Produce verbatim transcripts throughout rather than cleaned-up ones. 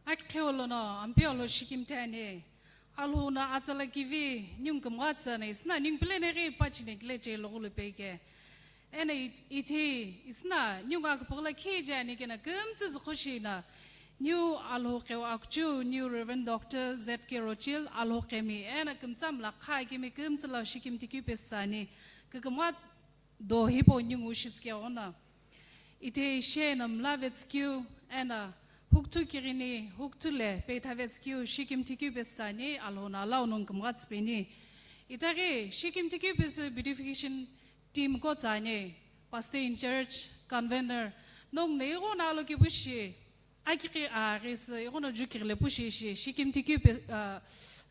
Akhe olo no, Ampeu Alhou shikimthi ani. Alhou no atsala kivi, ningu kümgha tsü ani, isna ningu pile neri pachine kile che logulu peike. Ena it-, ithi, isna ningu akapagla khije ani kena kümtsü zukhoshi na. New Alhou qeu akuchu, New Reverend Doctor Z K Rochil, Alhou qemi, ena kümtsam la kha kimi kümtsü la shikimthi keu pesü ani. Kükümgha do hipau ningu shitsükeu ona. Ithe ishe na mla vetskeu, ena hukuthu kirini, hukuthu le peitha vetskeu, shikimthi keu pesü ani, Alhou no alau nongu kümgha tsüpeni. Itaghi, shikimthi keu pesü beautification team ko tsü ani, pastor in charge, convener, nongu no ighono alokipu shi, Akighi, a, ghisi, ighono jukighi le pu shi, shi, shikimthi keu pe-, a,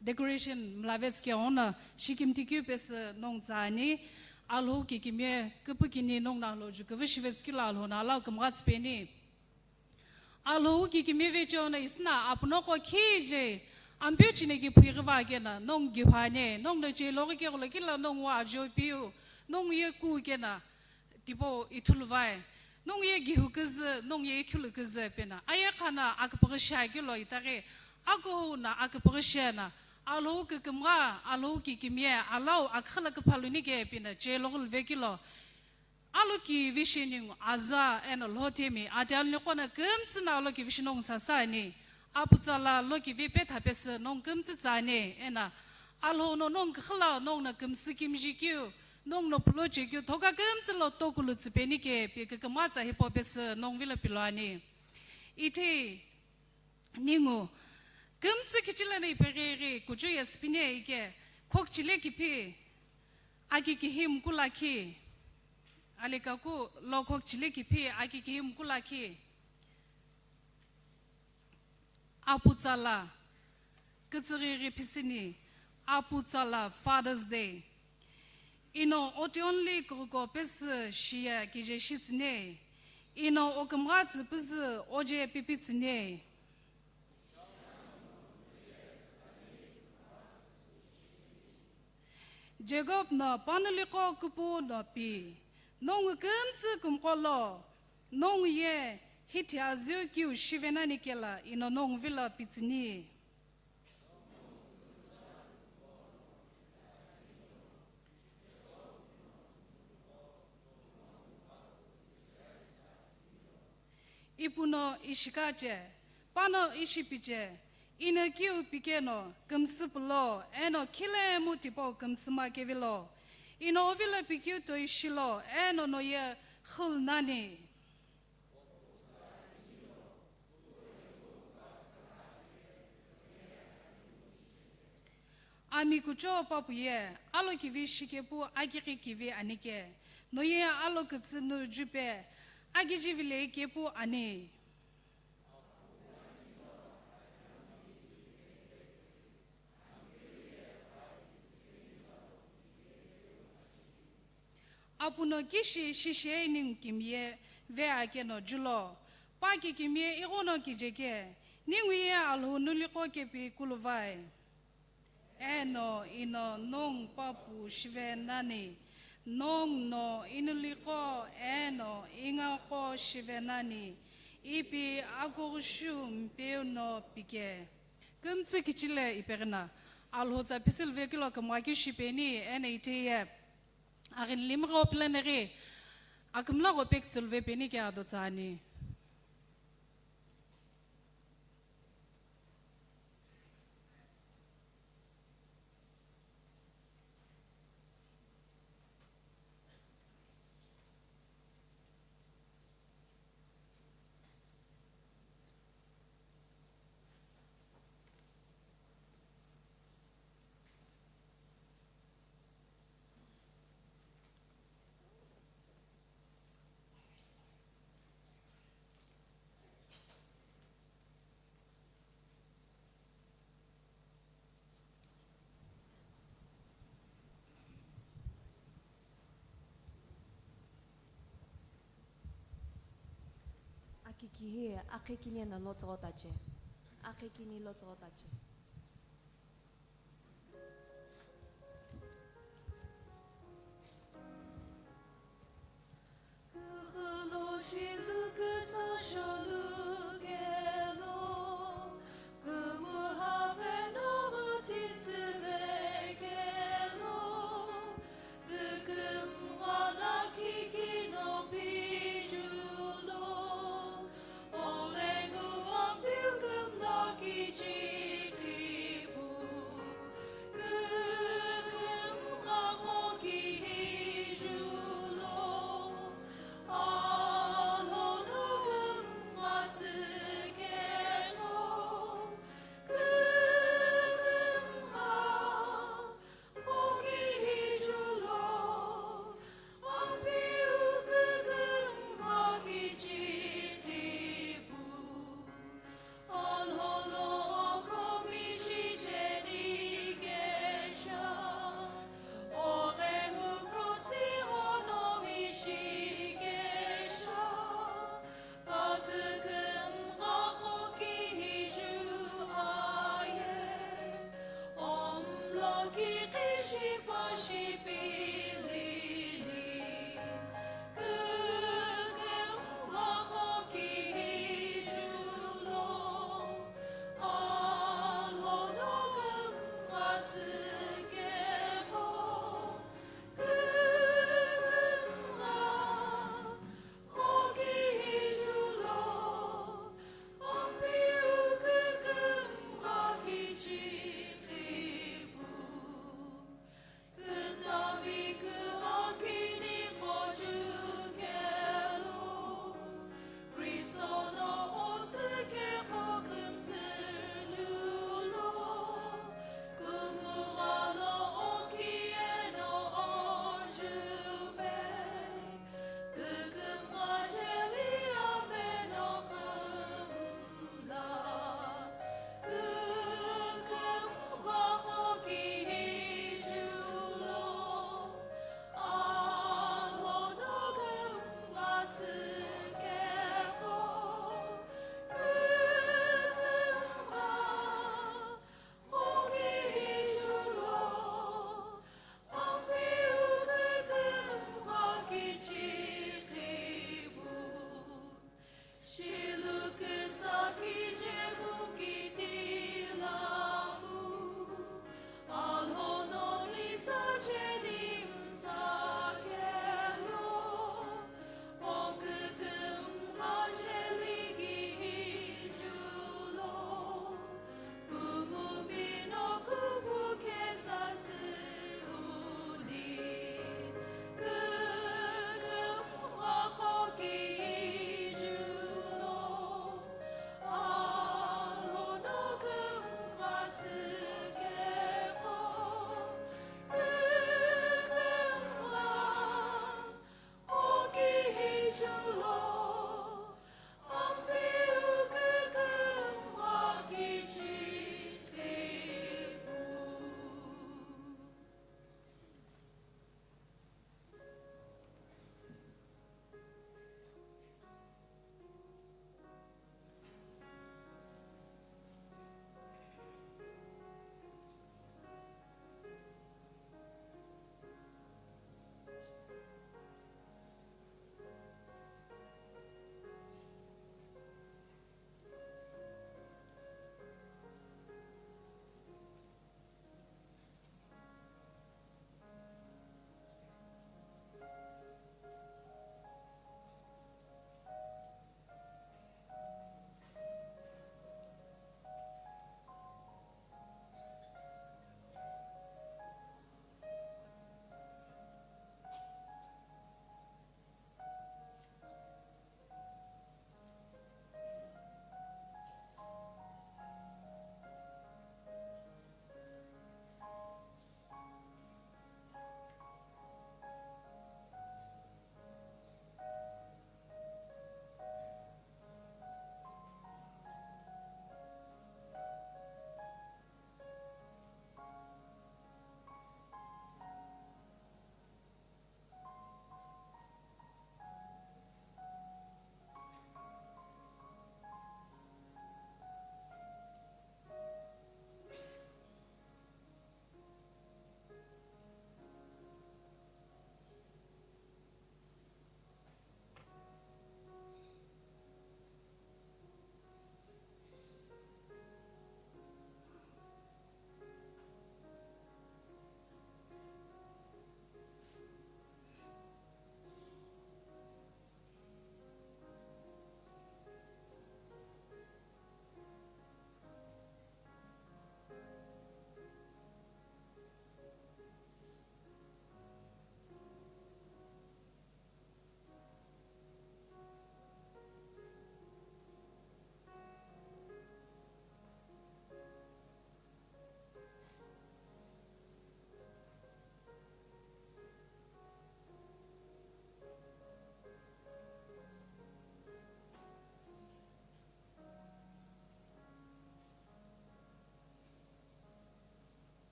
decoration mla vetskeu ona, shikimthi keu pesü nongu tsü ani, Alhou kikimiye, küpükini nongu no Alhou ju küvü shi vetskeu lo Alhou no alau kümgha tsüpeni. Alhou kikimiye veche ona isna, apuno qo khije, Ampeu chine ki phuighi va kena, nongu ghiva ani, nongu no che loghi ke ghulo kila nongu wa ajo piu, nongu ye ku kena, Tipau ithulu vai, nongu ye gihu küzü, nongu ye ikhulu küzü pena. Aye khana akapaghi shi akilo itaghi, akuhou no akapaghi shi na, Alhou kükümgha, Alhou kikimiye, alau akhala küphaluni ke pena, che logulu vekilo. Alokivi shi ningu aza eno lhothemi, ati aluni qo no kümtsü no alokivi shi nongu sasü ani. Aputsala lokivi petha pesü nongu kümtsü tsü ani, ena Alhou no nongu küxü lo nongu no kümsü kimiji keu, nongu no pulo che keu, thoka kümtsü lo tokulu tsüpeni ke, pi kükümgha tsü hipau pesü nongu vilo pilo ani. Ithi, ningu, kümtsü kichila no ipeghi ghi kuchu yesü pini ike, khokchi le kiphi, aki kihi mkula khi, alikaku lo khokchi le kiphi, aki kihi mkula khi. Aputsala, kütsüghighi phisüni, aputsala Father's Day. Ino otionli kukuko pesü shiye kije shitsüni, ino okümgha tsü püzü oje pipitsüni. Jacob no panoliqo küpüu no pi, nongu kümtsü kümqo lo, nongu ye hithi azeu kiu shive nani kela ino nongu vilo pitsüni. Ipu no ishi kache, pa no ishi piche, ino kiu pikeno kümsü pulo, eno khilemu tipau kümsüma kevilo. Ino ovilo pikeu toi shilo, eno no ye xul nani. Ami kucho papu ye alokivi shikepu akighi kivi ani ke, no ye alo kütsü nu jupe, akijivile kepu ani. Apu no kishi shishe ningu kimiye ve akeno julo, pa kikimiye ighono kije ke, ningu ye Alhou nuliqo kepi kuluvai. Eno ino nongu papu shive nani, nongu no inuliqo eno ingaqo shive nani, ipi akughushu mpeu no pike. Kümtsü kichile ipeghi no, Alhou tsa pisülu vekilo kümgha keu shipeni, eno ithe ye. Aghini limgho pilaneghi, akümla gho pektsülu vepeni ke ado tsüani. Aki kihi, akhe kini eno lo tsügho tache. Akhe kini lo tsügho tache.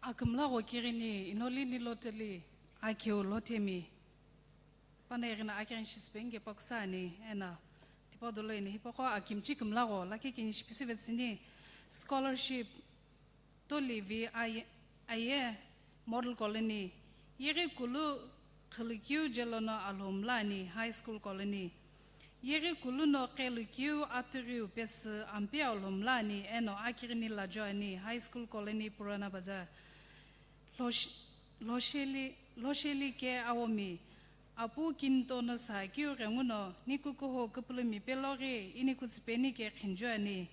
Akümlagho kirini inoli niloteli akeu lothemi. Pana ighina akirini shitsipeni ke pakusani ena. Tipa dolo ini hipaqo akimchi kümlagho lakhi kini shipisi vetsini scholarship toli vi aye, aye model colony. Yeghi kulu khilukeu jelono alhomlani high school colony. Yeghi kulu no qelukeu atighiu pesü ampi alhomlani eno akirini lajoani high school colony purana baza. Lhosh-, lhosheli, lhosheli ke awomi, apu kinto no sakeu ghenguno, nikukuho kupulumi peloghi, ini kutsipeni ke khinjuani.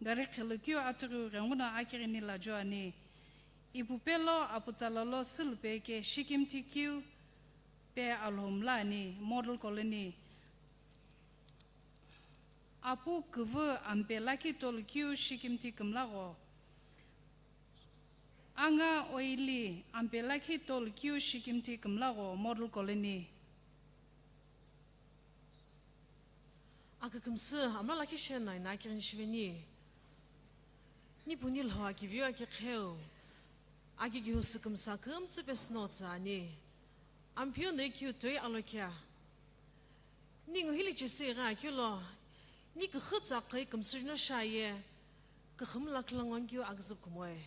Gari khilukeu atighiu ghenguno akirini lajoani. Ipu pelo aputsala lo sulupe ke shikimthi keu pe alhomlani model colony. Apu kuvu ampe lakhi tolukeu shikimthi kümlagho. Anga oili ampe lakhi tolukeu shikimthi kümlagho model colony. Akükümsü amla lakhi shena ina akirini shiveni. Nipu nilho akiveu akiqheu. Akigihu sükümsa kümtsü pesü no tsüani. Ampeu no ikeu toi alokia. Ningu hili chesi ighi akeu lo, ni küxü tsa qhoi kümsüri no shaye, küxü mla khülango ankeu aküzü kumoe.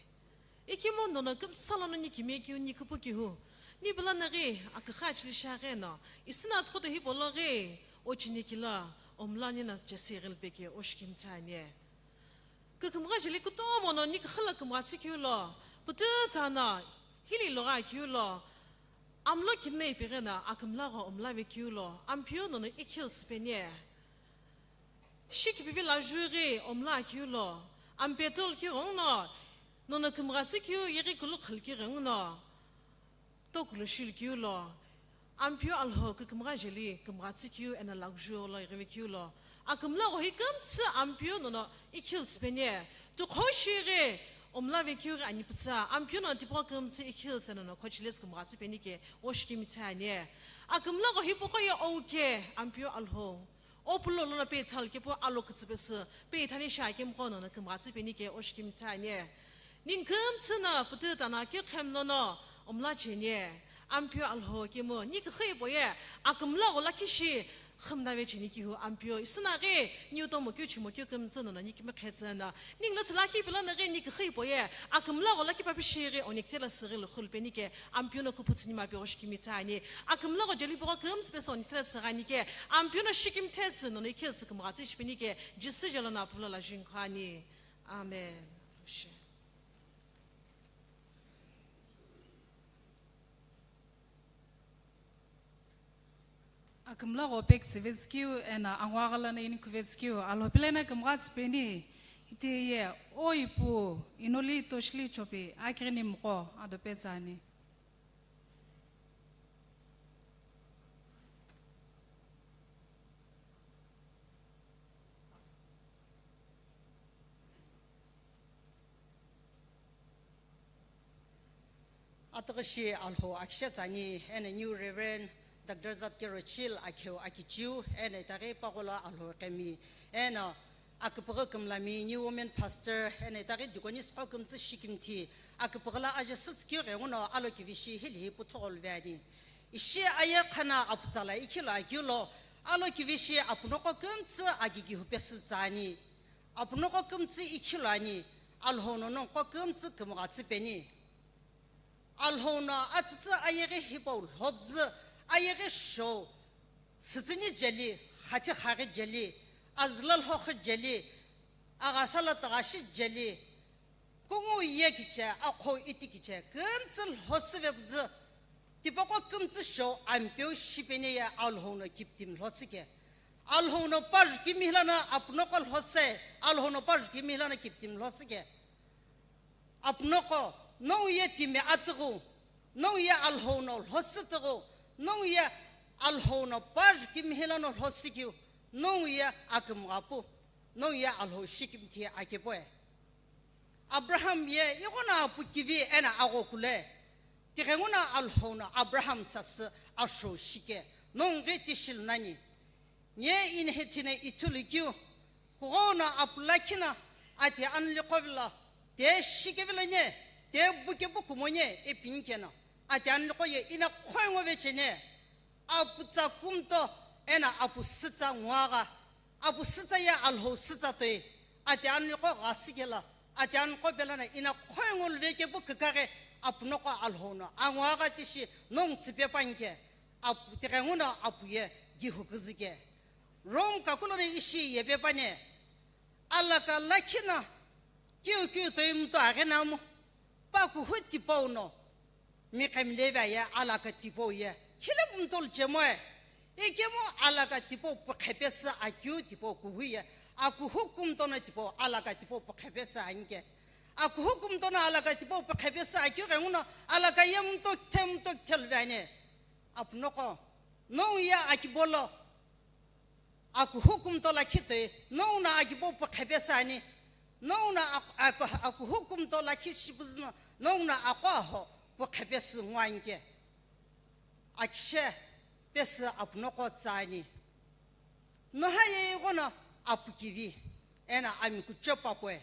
Ikemu nono kümsa lono ni kimiye keu ni küpu kihu. Ni pela naghi aküxü achili shaghi no, isina athuqo to hipau lo ghi, ochini kila, omla nina chesi ighilpe ke oshikimthi anie. Kükümgha jeli kutomo no ni küxü lo kümgha tsükeu lo, pütüta no hili logha keu lo, amlo kinai pighi no akümlagho omla vekeu lo, ampeu nono ikhil tsüpenie. Shikipivi lajughi omla keu lo, ampe tolukeu ghenguno, nono kümgha tsükeu yeghi kulu khilukeu ghenguno. Tokulo shilukeu lo, ampeu alhou kükümgha jeli kümgha tsükeu eno lakuju lo ighivekeu lo, akümlagho hi kümtsü ampeu nono ikhil tsüpenie, tuqho shighi omla vekeu ghi ani pütsa, ampeu nono tipaqo kümtsü ikhil tsü nono khochilesü kümgha tsüpeni ke oshikimthi anie. Akümlagho hipaqo ye ouke ampeu alhou. Opulo lono pe ithal kepu alo kütsüpesü, pe ithani shakemqo nono kümgha tsüpeni ke oshikimthi anie. Ningu kümtsü no pütüta no keu qhem lono omla chenie. Ampeu alhou kemu, ni küxü ipoye, akümlagho lakhi shi, khümna vecheni kihu ampeu, isina ghi, ni utomo keu chimo keu kümtsü nono ni kimi qhetsü no. Ningu no tsüla kipi lono ghi ni küxü ipoye, akümlagho lakhi papi shighi, oni kithela sü ghi lukhulupeni ke, ampeu no kuphu tsüni mapi oshikimthi anie. Akümlagho jeli pogho kümtsü pesü oni kithela sü ghani ke, ampeu no shikimthi tsü nono ikhil tsü kümgha tsü shipeni ke, Jisü jelo no apulo lajui nkhani. Amen. Lhoshe. Akümlagho pekütsü vetsikeu eno angwa ghalano ini kuvetsükeu, alhou pele no kümgha tsüpeni, iteye, o ipu, inoli toshili chopi, akirini muqo, ado petsüani. Atughushi alhou akishe tsüani, eno New Reverend Doctor Zatke Rochil akheu akichiu, eno itaghi pagholo alhou iqemi, eno aküpüghü kümlami, New Women Pastor, eno itaghi deaconess qo kümtsü shikimthi, aküpüghü lo aje sütsükeu ghenguno alokivishi hili hi puthugho luveani. Ishi aye khana aputsala ikhilo akeu lo, alokivishi apunoqo kümtsü akigihu pesü tsüani. Apunoqo kümtsü ikhilo ani, alhou nono qo kümtsü kümgha tsüpeni. Alhou no atsütsü ayeghi hipau lhobzü, ayeghi shou, sütsüni jeli, xathi xaghi jeli, azüla lhokhi jeli, aghasa lo tüghashi jeli, kungu ye kiche, aqhou iti kiche, kümtsü lhosü vepüzü, tipaqo kümtsü shou ampeu shipeni ye alhou no kiptimi lhosü ke. Alhou no paju kimi hilano apunoqo lhosü, alhou no paju kimi hilano kiptimi lhosü ke. Apunoqo, nongu ye timi atsüghü, nongu ye alhou no lhosü tüghü, nongu ye alhou no paju kimi hilano lhosü keu, nongu ye akümgha pu, nongu ye alhou shikimthi akepoe. Abraham ye ighono apu kivi eno aghokule, tighenguno alhou no Abraham sasü ashou shike, nongu ghi tishi lu nani. Nye inhithine ithulu keu, kughono apu lakhi no ati anuli qovilo, te shikevilo nye, tepu kepu kumo ni ipi ni keno, ati anuluqo ye ina khoi ngo vecheni, apu tsa kumto eno apu sütsa nguagha, apu sütsa ye Alhou sütsa toi, ati anuluqo ghasi kelo, ati anuluqo pelo no ina khoi ngo luve kepu kükaghi apu noqo Alhou no anguagha tishi nongu tsüpe panike, apu tighenguno apu ye gihu küzüke. Rome kakulo no ishi yepe pani, alaka lakhi no kiu kiu toi muto aghi namu, pa kuhu tipau no miqhemile ve aye alaka tipau ye khile muto luchemoe. Ikemu alaka tipau püqhepesü akiu tipau kuhu ye, akuhu kumto no tipau alaka tipau püqhepesü anike. Akuhu kumto no alaka tipau püqhepesü akiu ghenguno alaka ye muto kithe muto kithe luve ani. Apu noqo, nongu ye akibo lo akuhu kumto lakhi toi, nongu no akibo püqhepesü ani, nongu no ak-, ak-, akuhu kumto lakhi shipüzü no, nongu no aqo aho püqhepesü nguanike. Akishe pesü apu noqo tsa ani. Noha ye ighono apu kivi, eno ami kucho papoe.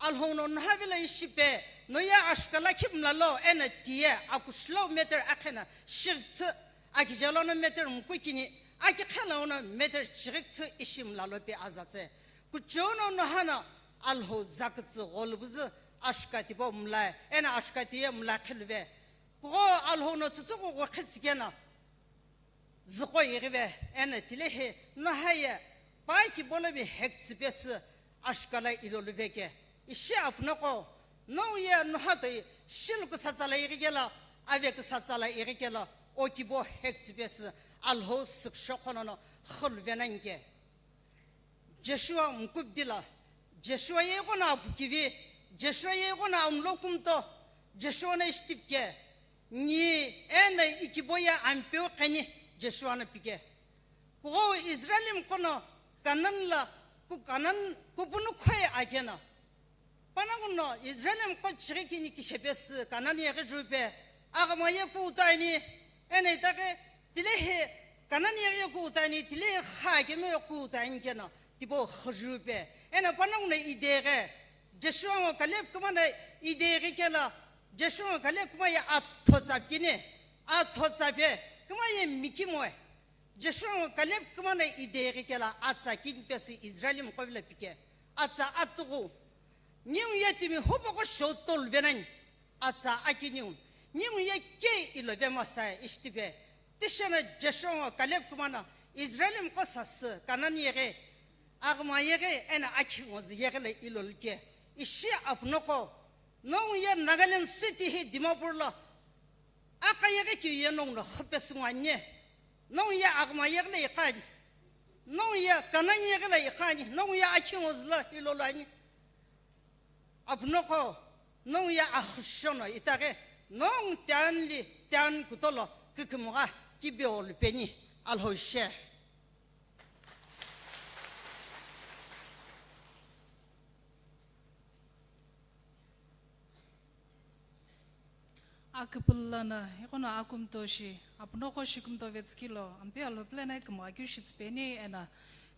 Alhou no noha vilo ishi pe, no ye ashuka lakhi mlalo, eno tiye, akushilo meter akhe no shighi thü, akijelo no meter mkukini, akikhe lo no meter chighi thü ishi mlalo pe azatse. Kucho no noha no Alhou zakütsü gholu buzü ashuka tipau mlae, eno ashuka tiye mlakhi luve. Kugho Alhou no tsütsüghü ghokhi tsükeno, züqo yighive, eno tilehi noha ye pa kibo lo bi hektsü pesü ashuka lo ilo luveke. Ishi apu noqo, nongu ye noha toi shilu küsatsa lo yighi kelo, ave küsatsa lo yighi kelo, o kibo hektsü pesü Alhou sükusho qo nono xü luve nanike. Joshua mkupdi lo, Joshua ye ighono apu kivi, Joshua ye ighono amulo kumto, Joshua no ishi tipike, ni eno ikibo ye Ampeu qheni Joshua no pike. Kugho Israelimi qo no Kanan lo, ku Kanan kupunu khoi akeno, panongu no Israelimi qo chighi kini kishe pesü Kanan yeghi jupe, aghama ye kuto ani, eno itaghi tilehi Kanan yeghi ye kuto ani, tilehi kha kemi ye kuto ani keno, tipau xü jupe. Eno panongu no ideghi, Joshua ngo Caleb kümano ideghi kelo, Joshua ngo Caleb küma ye atho tsa pini, atho tsa pe, küma ye mikimoe. Joshua ngo Caleb kümano ideghi kelo atsa kini pesü Israelimi qo vilo pike. Atsa atughu. Ningu ye timi hupo qo shou tolu venani. Atsa akiniu. Ningu ye ke ilo vemasae ishi tipe. Tishi no Joshua ngo Caleb kümano Israelimi qo sasü Kanan yeghi, aghama yeghi, eno akhi ngozü yeghi lo ilo luke. Ishi apu noqo, nongu ye Nagaland city hi Dimapur lo, aka yeghi kiu ye nongu no xü pesü nguani. Nongu ye aghama yeghi lo iqani. Nongu ye Kanan yeghi lo iqani. Nongu ye akhi ngozü lo ilo luani. Apu noqo, nongu ye axüshono itaghi, nongu tianli, tian kutolo, kükümgha, kibe olu peni, Alhou she. Aküpülü lono, ighono akumto shi, apu noqo shi kumto vetsükilo, Ampeu Alhou pelo no kümgha keu shitsüpeni eno,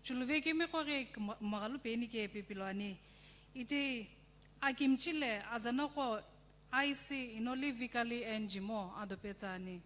chuluve kemiqo ghi kümgha-, kümgha lupeni ke pipilo ani. Iti akimchile azanoqo I C Inoli Vikali N G mo ado petsü ani.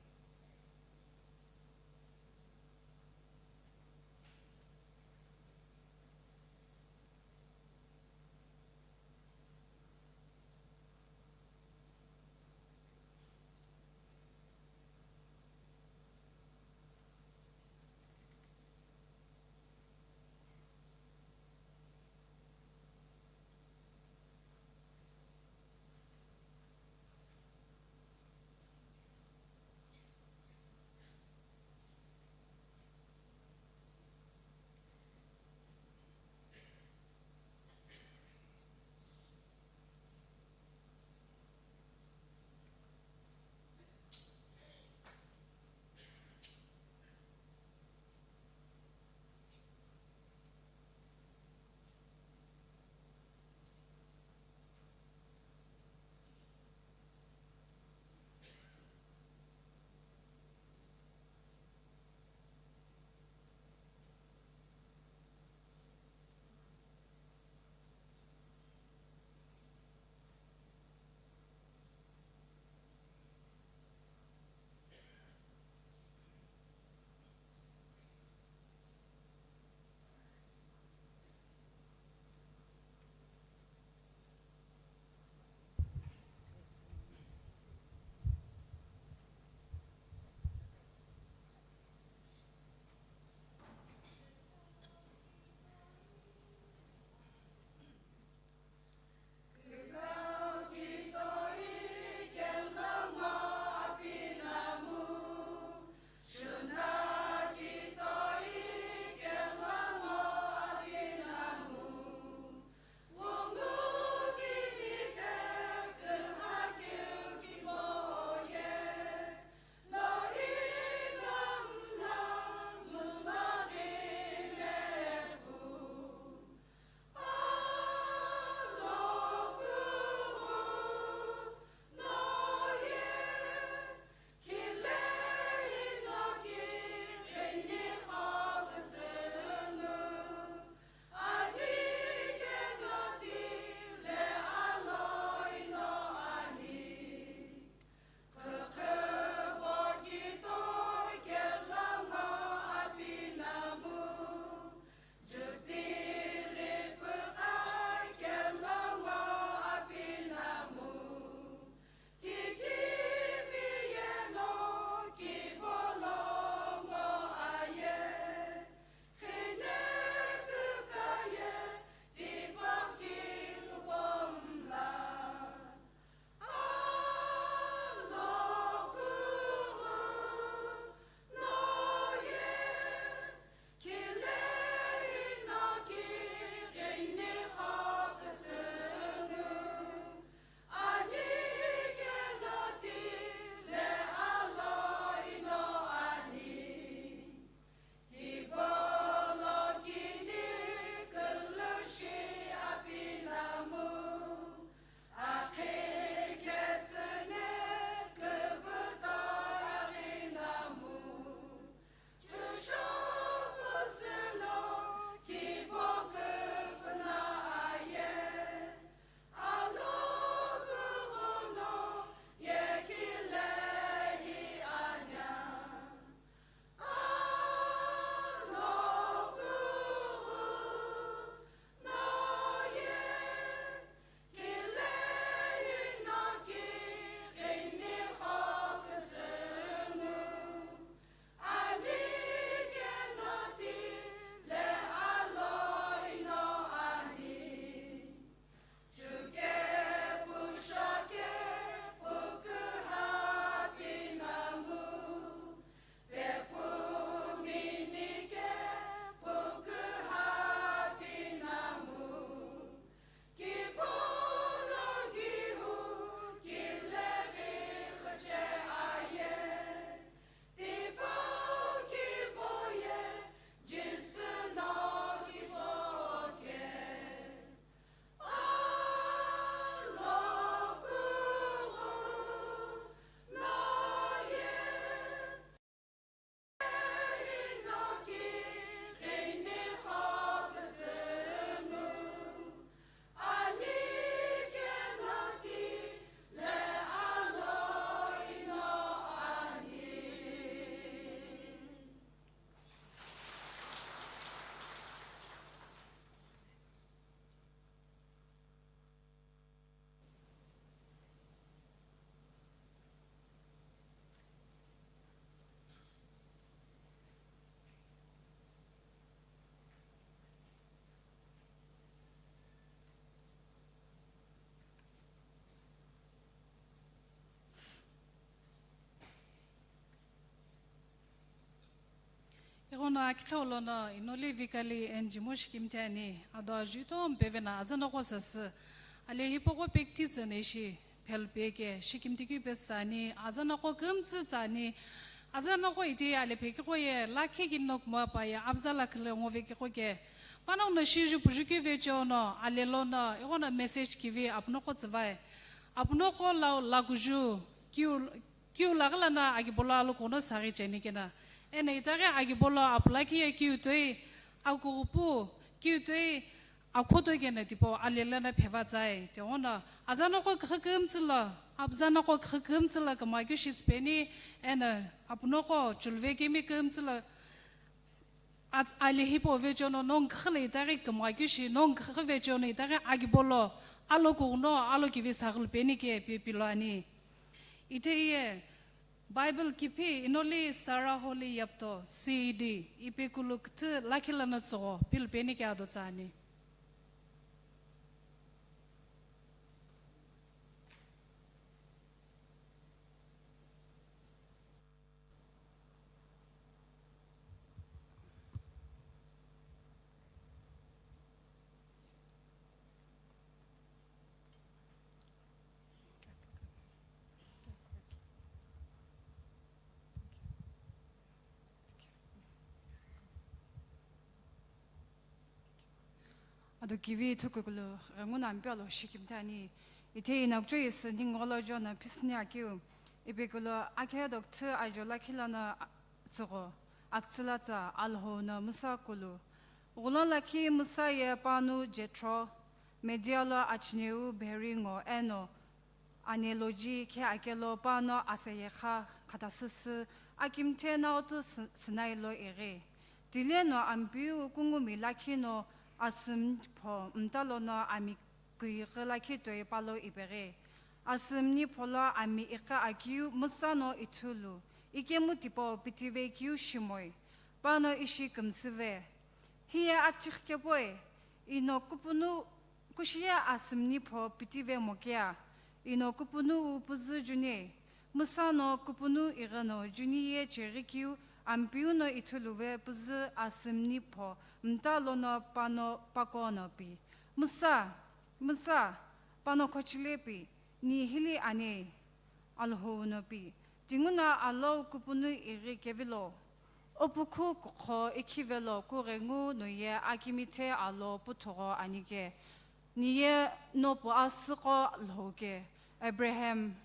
Ono akiqheu lono Inoli Vikali and Jimo shikimthi ani, ado ajutho mpevena azanaqo sasü. Ale hipaqo pekthi tsüne ishi phelpeke shikimthi keu pesü tsüani, azanaqo kümtsü tsüani, azanaqo iti ale phekiqo ye lakhi kinokma pa ye abza lakhile ngovekiqo ke. Panongu no shiju pujuki vecheono, ale lono, iqono message kivi apunoqo tsüvai. Apunoqo lau lakuju, kiu, kiu laghi lana agibolo alokuno saghi cheni kena. Ena itaghi agibolo apulaki ye kiu toi, akugupu, kiu toi, akhoto kena tipo, ale lana pheva tsai. Te ono, azanaqo kha kümtsü lo, abzanaqo kha kümtsü lo kama keu shitsü peni, ena apunoqo chulve kemi kümtsü lo, At-, ali hipau vecheono nongu khüle itaghi kümgha keu shi, nongu khü vecheono itaghi agibolo, alokughuno, alokivi saghulu peni ke pi-, pilo ani. Ite ye, Bible kiphi Inoli Sarah Holly Yapto, C E D, ipekulu küthü lakhi lana tsügho, pilu peni ke ado tsüani. Ado kivi thukukulu ghenguno Ampeu Alhou shikimthi ani. Ite inokcho isü ningu gholo John phisüni akeu. Ipekulu akhe dokthü ajo lakhi lono tsügho, aktsülatsa Alhou no Musa kulu. Ghulo lakhi Musa ye panu Jethro, Midia lo achineu Bheri ngo eno Analogy khe akelo pano aseyegha khatasüsü akimthe naotu Sinai lo ighi. Tileno Ampeu kungumi lakhi no asümni pho mtalono ami kuighi lakhi toi palo ipeghi. Asümni pholo ami iqhi akeu Musa no ithulu, ikemu tipau pitivi keu shimoi, pano ishi kümsüve. Hiye akchighi kepoi, ino kupunu Kushiye asümni pho pitivi mokia, ino kupunu wu püzü juni, Musa no kupunu ighi no juni ye cheghi keu Ampeu no ithuluve püzü asümni pho mtalono pano pakono pi. Musa, Musa, pano khochile pi, ni hili ani. Alhou no pi, tinguna alo kupunu ighi kevilo, opukhu kukho ikhivelo kughengu no ye akimthe alo puthugho anike, niye nopu asüqo lhouke, Abraham,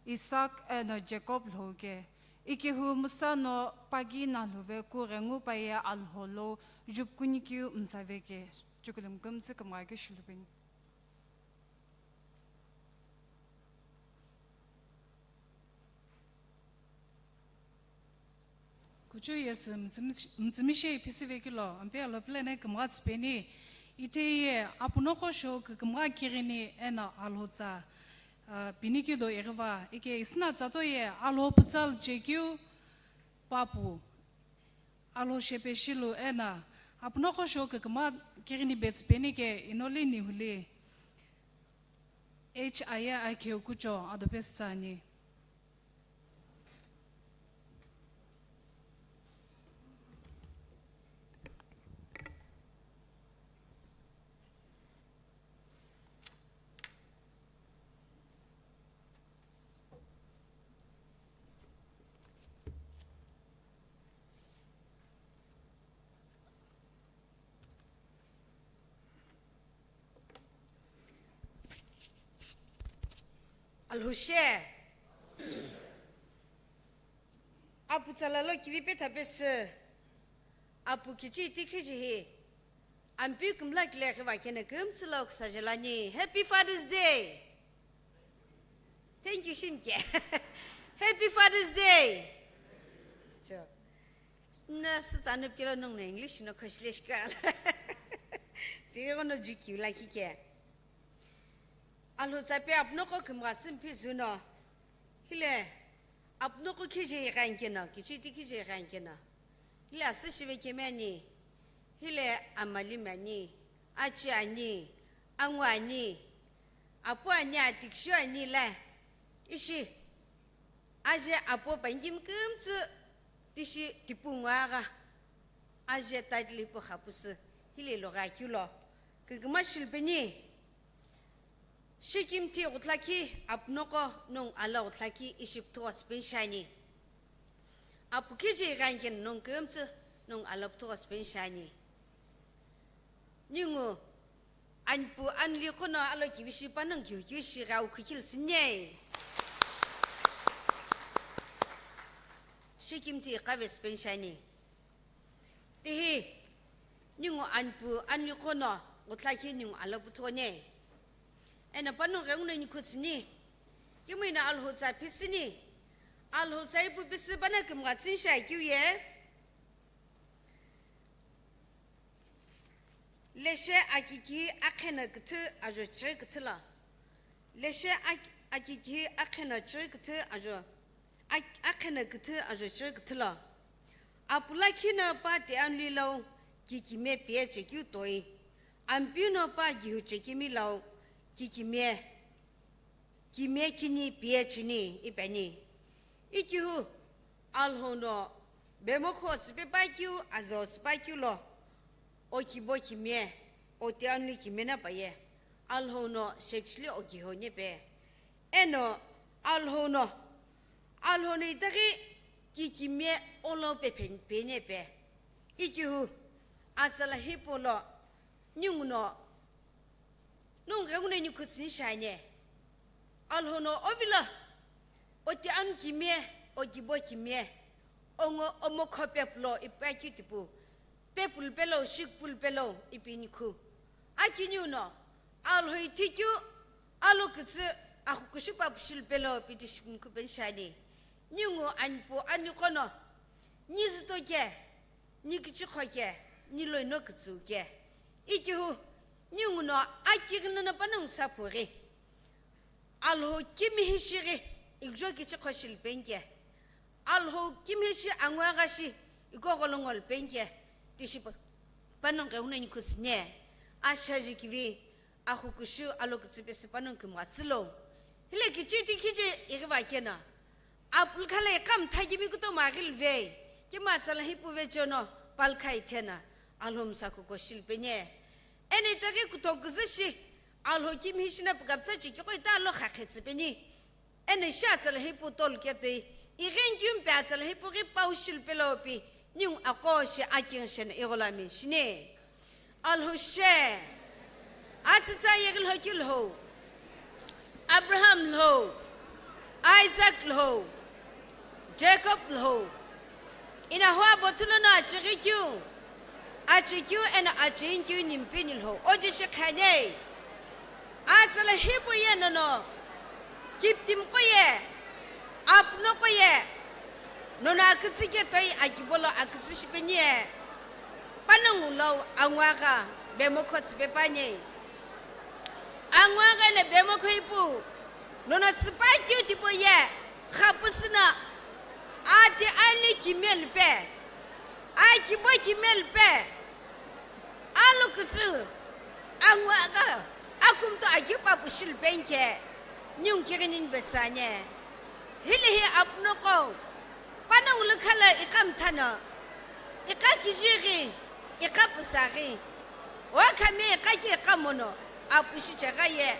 Isaac eno Jacob lhouke, ikehu Musa no pagi nalhuve kughengu paye Alhou lo jupkunikeu msaveke. Chukulum kümtsü kümgha keu shilupeni. Kuchu yesü mtsümi-, mtsümishe iphisive kilo, Ampeu Alhou pilene kümgha tsüpeni, ite ye apunoqo shou kükümgha kighini eno Alhou tsa, ah, pini kido ighiva, ike isina tsato ye Alhou pütsa lu chekeu papu. Alhou shepe shilu ena, apunoqo shou kükümgha kighini betsü peni ke Inoli Nihuli. H aye akheu kucho ado pesü tsüani. Alhou she. Apu tsala lo kivi petha pesü. Apu kichi iti khiji hi. Ampeu kümla kile khiva kene kümtsü lo kusajelani. Happy Father's Day. Thank you shimke. Happy Father's Day. Cho. Na sü tsanüp kilo nung na English no khoshile shikala. Tiyo no jukiu la kike. Alhou tsa pe apunoqo kümgha tsü mphi zuno. Hile apunoqo khije ighankeno, kichiti khije ighankeno. Hile asü shive kemi ani. Hile amalimi ani, achi ani, angu ani, apu ani, atikshu ani la. Ishi. Aje apo pangim kümtsü tishi tipu ngwagha. Aje title hipau xapusü hile loghi akeu lo. Kikima shilupeni. Shikimthi ghuthlakhi apunoqo nongu alo ghuthlakhi ishi püthugho sipeni shiani. Apu kije ighankeno nongu kümtsü nongu alo püthugho sipeni shiani. Ningu anipu anuli qo no alo kibishi panongu kiu kiu shi gha ukhu kil sinye. Shikimthi iqave sipeni shiani. Tihi, ningu anipu anuli qo no ghuthlakhi ningu alo püthugho ne. Eno panongu ghenguno nikhu tsüni. Kimino Alhou tsa pisüni. Alhou tsa ipu pisü panongu kümgha tsüni shi akeu ye. Leshe akiki akheno küthü ajo chighi küthü lo. Leshe ak-, akiki akheno chighi küthü ajo, ak-, akheno küthü ajo chighi küthü lo. Apu lakhi no pa ti anuli lo kikimiye piye chekeu toi. Ampeu no pa gihu chekemi lo kikimiye, kimiye kini piye cheni ipeni. Ikihu Alhou no bemokho süpe pa keu, azo süpe pa keu lo, o kibo kimiye, o ti anuli kimiye na paye, Alhou no shekishili o giho ne pe. Eno Alhou no, Alhou no itaghi kikimiye olo pepheni peni pe. Ikihu atsala hipau lo, ningu no, nongu ghenguno nikhu tsüni shiani. Alhou no ovilo, o ti anuli kimiye, o kibo kimiye, ongo omokho pepulo ipi akeu tipu, pepulu pelo, shikupulu pelo ipi nikhu. Akiniu no, Alhou ithi keu, alo kütsü, axukushu papu shilu pelo piti shikupulu peni shiani. Ningu anipu anuli qo no, ni zuto ke, ni kichikho ke, ni loino kütsüu ke. Ikihu, ningu no akighi lono panongu sapughi. Alhou kimihi shighi, ikujo kichikho shilu peni ke. Alhou kimihi shi anguagha shi, iko gholo ngolu peni ke. Tishi pa-, panongu ghenguno nikhu tsüni. Ashaji kivi, axukushu alo kütsü pesü panongu kümgha tsü lo. Hile kichiti kije ighiva keno. Apu lukha lo iqa mtha kemi kutomo aghi luve. Kima atsala hipau vecheono pa lukha itheno Alhou msa kuko shilu peni. Eno itaghi kutomo küzü shi Alhou kimihi shino pukapütsa chekeu qo ita lo khaqhetsü peni. Eno ishi atsala hipau tolu ketoi, ighenkiu mpe atsala hipau ghi pau shilu pelo pi, ningu aqo shi akingu sheno ighola min shini. Alhou she, atsütsa yeghi lhoki lhou, Abraham lhou, Isaac lhou, Jacob lhou, inahu abothu lono achighi keu, achi keu eno achi inkeu nimpini lhou, oji shi khani. Atsala hipau ye nono, kiptimi qo ye, apuno qo ye, nono akütsü ketoi akibo lo akütsü shipeni ye, panongu lo anguagha bemokho tsüpe pani. Anguagha eno bemokho ipu, nono tsüpa keu tipau ye, xapusü no, ati anuli kimiye lupe, akibo kimiye lupe, alo kütsü, anguagha, akumoto akiu papu shilu peni ke, ningu kighi nini petsü ani. Hile hi apuno qo, panongu lukha lo iqa mtha no, iqa kije ghi, iqa pusa ghi, o khami iqa ki iqa mono, apu shi chegha ye,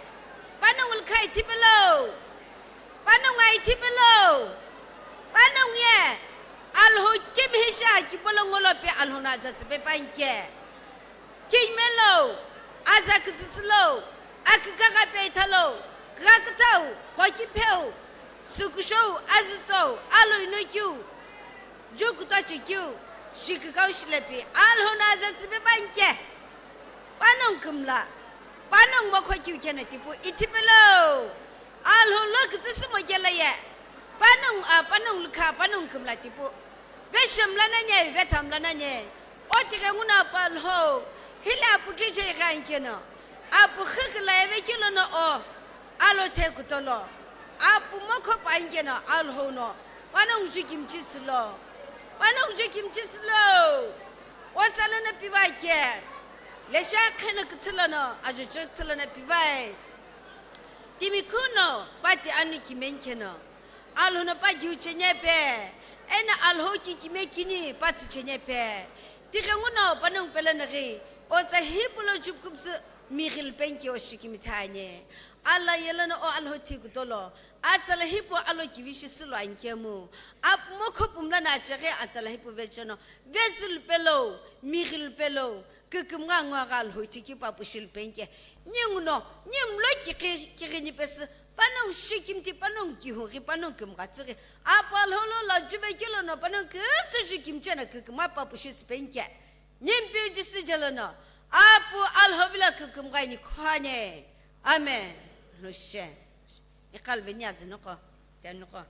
panongu lukha ithi pelo. Panongu aithi pelo, panongu ye, Alhou kimihi shi akibo lo ngolo pi Alhou no aza tsüpe pani ke. Kime lo, aza kütsütsü lo, akükagha peitha lo, kükaküthau, qokipheu, sükushou, azuthou, aloino keu, ju kutochi keu, shikükau shilepi, Alhou no aza tsüpe pani ke. Panongu kümla, panongu mokho keu keno tipau ithi pelo. Alhou lo kütsü sümo kelo ye, panongu a, panongu lukha, panongu kümla tipau. Veshemla nanye, vethamla nanye. O tighenguno apu Alhou, hile apu kije ighankeno, apu xüküla eve kilo no o, alo the kutolo, apu mokho pankeno Alhou no, panongu ju kimchi tsülo, panongu ju kimchi tsülo. Otsa lono piva ke, leshe akheno küthü lono, ajojo küthü lono pivae. Timi khuno, pa ti anuli kimiye keno, Alhou no pa giu cheni pe, eno Alhou kikimiye kini pa tsü cheni pe. Tighenguno panongu pelo naghi, otsa hipau lo jukuptsü mighilu penike o shikimithi ani. Ala yeleno o Alhou thi kutolo, atsala hipau alo kivi shi sülo anikemu. Apu mokho pumla na cheghi atsala hipau vecheno, vezulu pelo, mighilu pelo, kükümgha ngogha Alhou thikeu pu apu shilu penike. Ninguno, ninguno kighi, kighini pesü, panongu shikimithi, panongu kihughi, panongu kümghatsüghi. Apu Alhou lo la juve kelo no panongu kümtsü jukimicheno kükümgha pu apu shitsü penike. Nimpeu Jisü jelo no, Apu Alhou vilo kükümgha inikhu ani. Amen. Lhushe. Iqalveni azünuqo, tenuqo.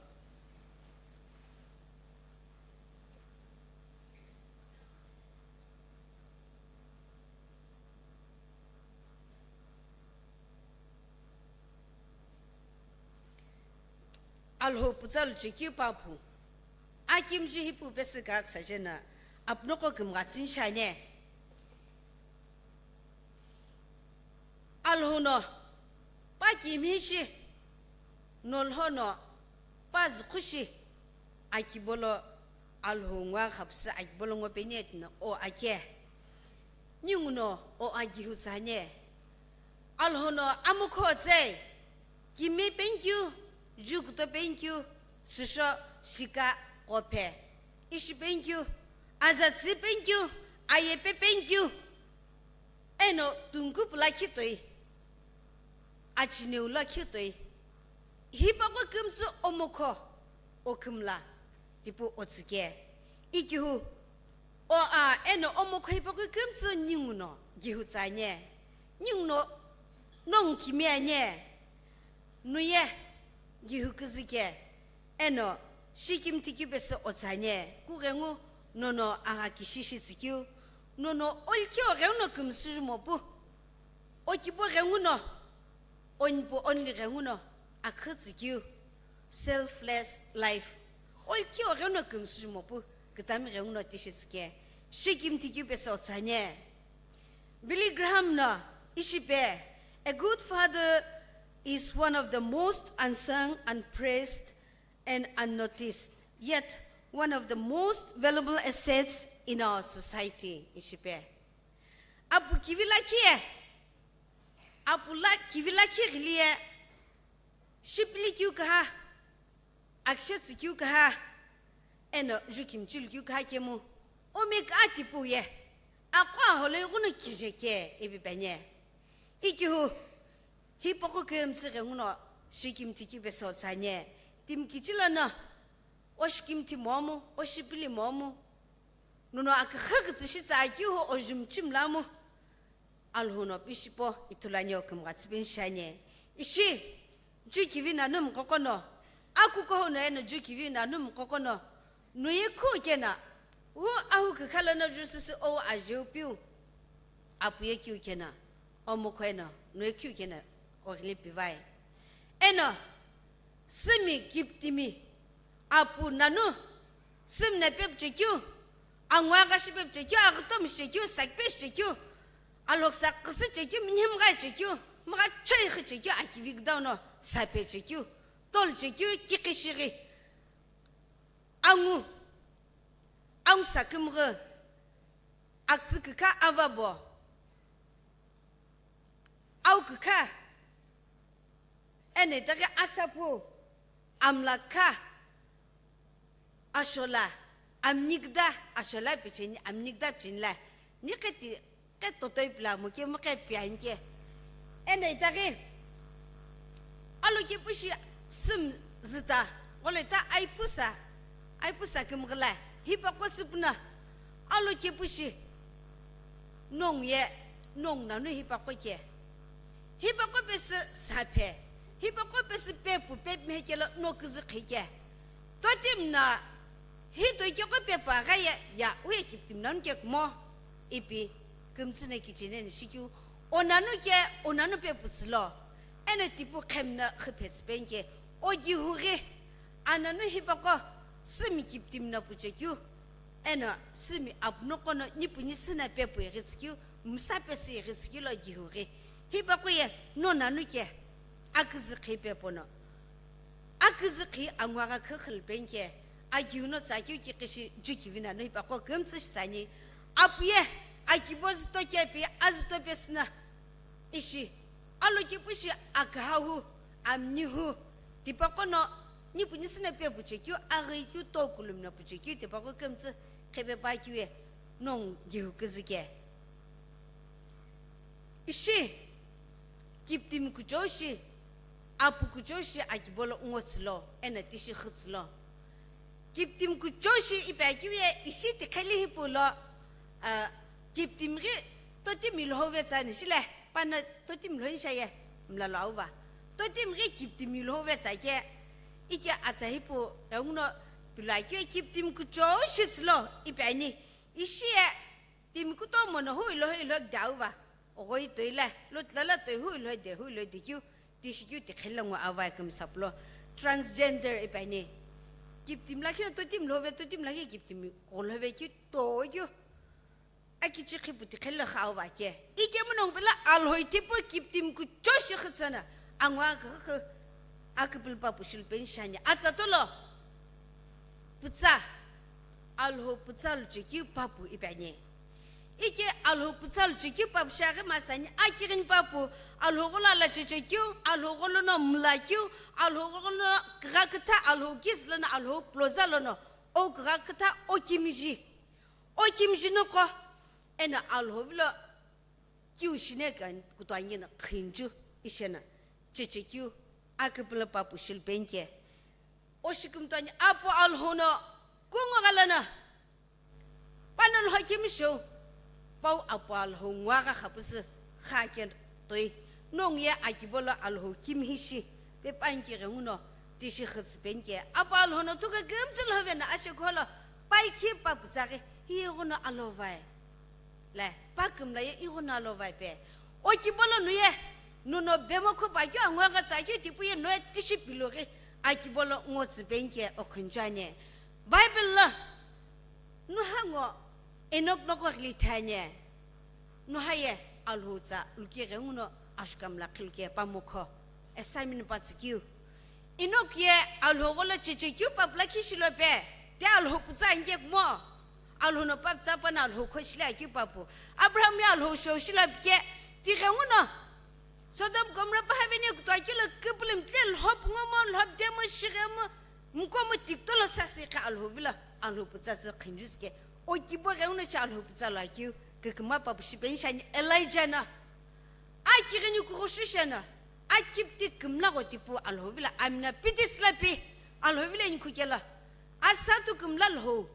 Alhou putsalu chekeu pu apu. Akimji hipau pesü kaksa jena, apunoqo kümghatsüni shi ani. Alhou no, pa kimishi, nolho no, pa zukhushi, akibolo Alhou ngwa khapsü akibolo ngo peni etna o ake. Ninguno o akihu tsü ani. Alhou no amukho tsei, kimi penikeu, jukuto penikeu, süsho, shika, qophe, ishi penikeu, azatsü penikeu, ayepe penikeu, eno tunkupu lakhi toi, achineu lakhi toi, hipaqo kümtsü omokho, okümla, tipau otsüke. Ikihu, o a, eno omokho hipaqo kümtsü ninguno gihu tsü ani, ninguno nongu kimi ani, nuye gihu küzüke, eno shikimithi keu pesü otsü ani, kughengu nono agha kishi shitsükeu, nono olikhi oghenguno kümsüjumo pu, okibo ghenguno, onipu onli ghenguno akhütsükeu, selfless life. Olikhi oghenguno kümsüjumo pu, kütami ghenguno tishitsüke, shikimithi keu pesü otsü ani. Billy Graham no ishi pi, "A good father is one of the most unsung, unpraised, and unnoticed, yet one of the most valuable assets in our society," ishi pi. Apu kivi lakhi ye, apu la kivi lakhi ghili ye, shipili keu kaha, akishe tsükeu kaha, eno jukimichilu keu kaha kemu, omika tipau ye, aqo aholo ighono kije ke ipi peni. Ikihu, hipaqo kümtsü ghenguno shikimithi keu pesü otsü ani, timi kichi lono, o shikimithi momu, o shipili momu, nono aküxü kütsü shitsü akihu o jumichi mlamu, Alhou no pishipo ithulu ani, okümghatsü peni shi ani. Ishi, jukivi nanu mqoqo no, akukuhou no eno jukivi nanu mqoqo no, nuye khu kena, wu ahu kükha lono jusüsü o ajeu piu, apuye kiu kena, omokho eno, nuye kiu kena, oghili pivai. Eno, sümi kiptimi, apu nanu, sümna pepu chekeu, angwa ghashi pepu chekeu, aghütomu shi chekeu, sakpe shi chekeu, alhoksa küsü chekeu, minhimgha chekeu, mgha choi khi chekeu, akivi küdau no, saphe chekeu, tol chekeu, kikhi shighi, angu, angu sakümghi, aktsü kükha avabo, au kükha, eno itaghi asapu, amla kha, ashola, amnikda, ashola picheni, amnikda picheni la, ni qeti, qe totoi pila muke, muke pianike. Eno itaghi, alokepu shi süm züta, olo ita aipusa, aipusa kümghila, hipaqo süpuna, alokepu shi, nongu ye, nongu nanu hipaqo ke. Hipaqo pesü saphe, hipaqo pesü pepu, pepu mhekelo no küzü khike. Totim na, hi toikeqo pepu aghaye, ya, uye kiptim nanu ke kumo, ipi, kümtsü na kichine ni shikeu, o nanu ke, o nanu pepu tsülo, eno tipu khem na khiphe tsü penike, o gihu ghi, ananu hipaqo, sümi kiptim na puchekeu, eno sümi apunoqo no nipu nisü na pepu ighitsükeu, msa pesü ighitsükeu lo gihu ghi. Hipaqo ye no nanu ke aküzü khi pepu no. Aküzü khi angwa gha khükhülü penike, agiu no tsakeu kikishi jukivi nanu hipaqo kümtsü shi tsü ani, Apu ye akibo züto kepi azüto pesüna ishi, alokepu shi aküha hu, amni hu, tipaqo no nipuni süna pepu chekeu, aghei keu, tokulumna pu chekeu, tipaqo kümtsü qhepe pa keu ye nongu gehu küzü ke. Ishi kiptimi kuchou shi, apu kuchou shi akibo lo ngo tsülo, eno tishi xü tsülo. Kiptimi kuchou shi ipi akeu ye ishi tiqheli hipau lo, ah, kiptimi ghi totimi lhou vetsani shile, pano totimi lhou ni shaye, mlalo auva. Totimi ghi kiptimi lhou vetsa ke, ike atsa hipau, enguno pilo akeu ye kiptimi kuchou shi tsülo ipi ani, ishi ye timi kutomo no hui lhou hui lhou de auva. Oghoi toi la, lo tla la toi hui lhou de, hui lhou de keu, tishi keu tiqheli lo ngo avai kümsa pulo. Transgender ipi ani. Kiptimi lakhi totimi lhou ve, totimi lakhi kiptimi gholo ve keu, to keu. Akichi khipu tiqheli lo kha auva ke. Ike munongu pela Alhou itipu kiptimi kuchou shi xü tsüna. Angwa kükü, aküpülü papu shilupeni shani. Atsa tolo. Pütsa. Alhou pütsa luchekeu papu ipi ani. Ike Alhou pütsa luchekeu papu shi aghi masani, akighini papu, Alhou gholo ala chechekeu, Alhou gholo no mlakeu, Alhou gholo no kugha kütha, Alhou kiss lono, Alhou ploza lono, o kugha kütha, o kimiji. O kimiji noqo, eno Alhou vilo kiu shine kutoi ani no qhinchu, isheno chechekeu, aküpülü papu shilupeni ke. O shi kümtoi ani apu Alhou no kungu ghalana. Pano lhou kimi shou. Pau apu Alhou ngwa gha khapüsü kha ke toi. Nongu ye akibo lo Alhou kimi hi shi. Pe panike ghenguno tishi xü tsüpeni ke. Apu Alhou no thuka kümtsü lhou veno ashe kholo. Pai khi papu tsaghi. Hi ghuno alovai. Le, pa kümla ye ighono alovai pe. O kibo lo nuye, nuno bemo kho pa keu angwa gha tsa keu tipu ye noye tishi pilo ghi, akibo lo ngo tsüpeni ke o qhinchu ani. Bible lo, nuha ngo, Enok noqo ghili thani. Nuha ye, Alhou tsa, lukighe nguno, ashukamla khilu ke pa mokho. Assignment pa tsükeu. Enok ye Alhou gholo chechekeu papu lakhi shilope, te Alhou pütsa anike kumo. Alhou no pa pütsa pano Alhou kho shile akeu papu. Abraham ye Alhou shou shilope ke, tighenguno. Sodom Gomorrah pa heaven ye kutoi akeu lo küpülü mtile lhop ngomo, lhop demo, shighemo, mkomo tikto lo sasi kha Alhou vilo, Alhou pütsa tsü qhinjusü ke. O kibo ghenguno shi Alhou pütsa lo akeu, küküma papu shipeni shani Elijah no. Akighini kughushu sheno, akipti kümla gho tipu Alhou vilo amina piti sila pi, Alhou vilo inikhu kelo. Asatu kümla lhou,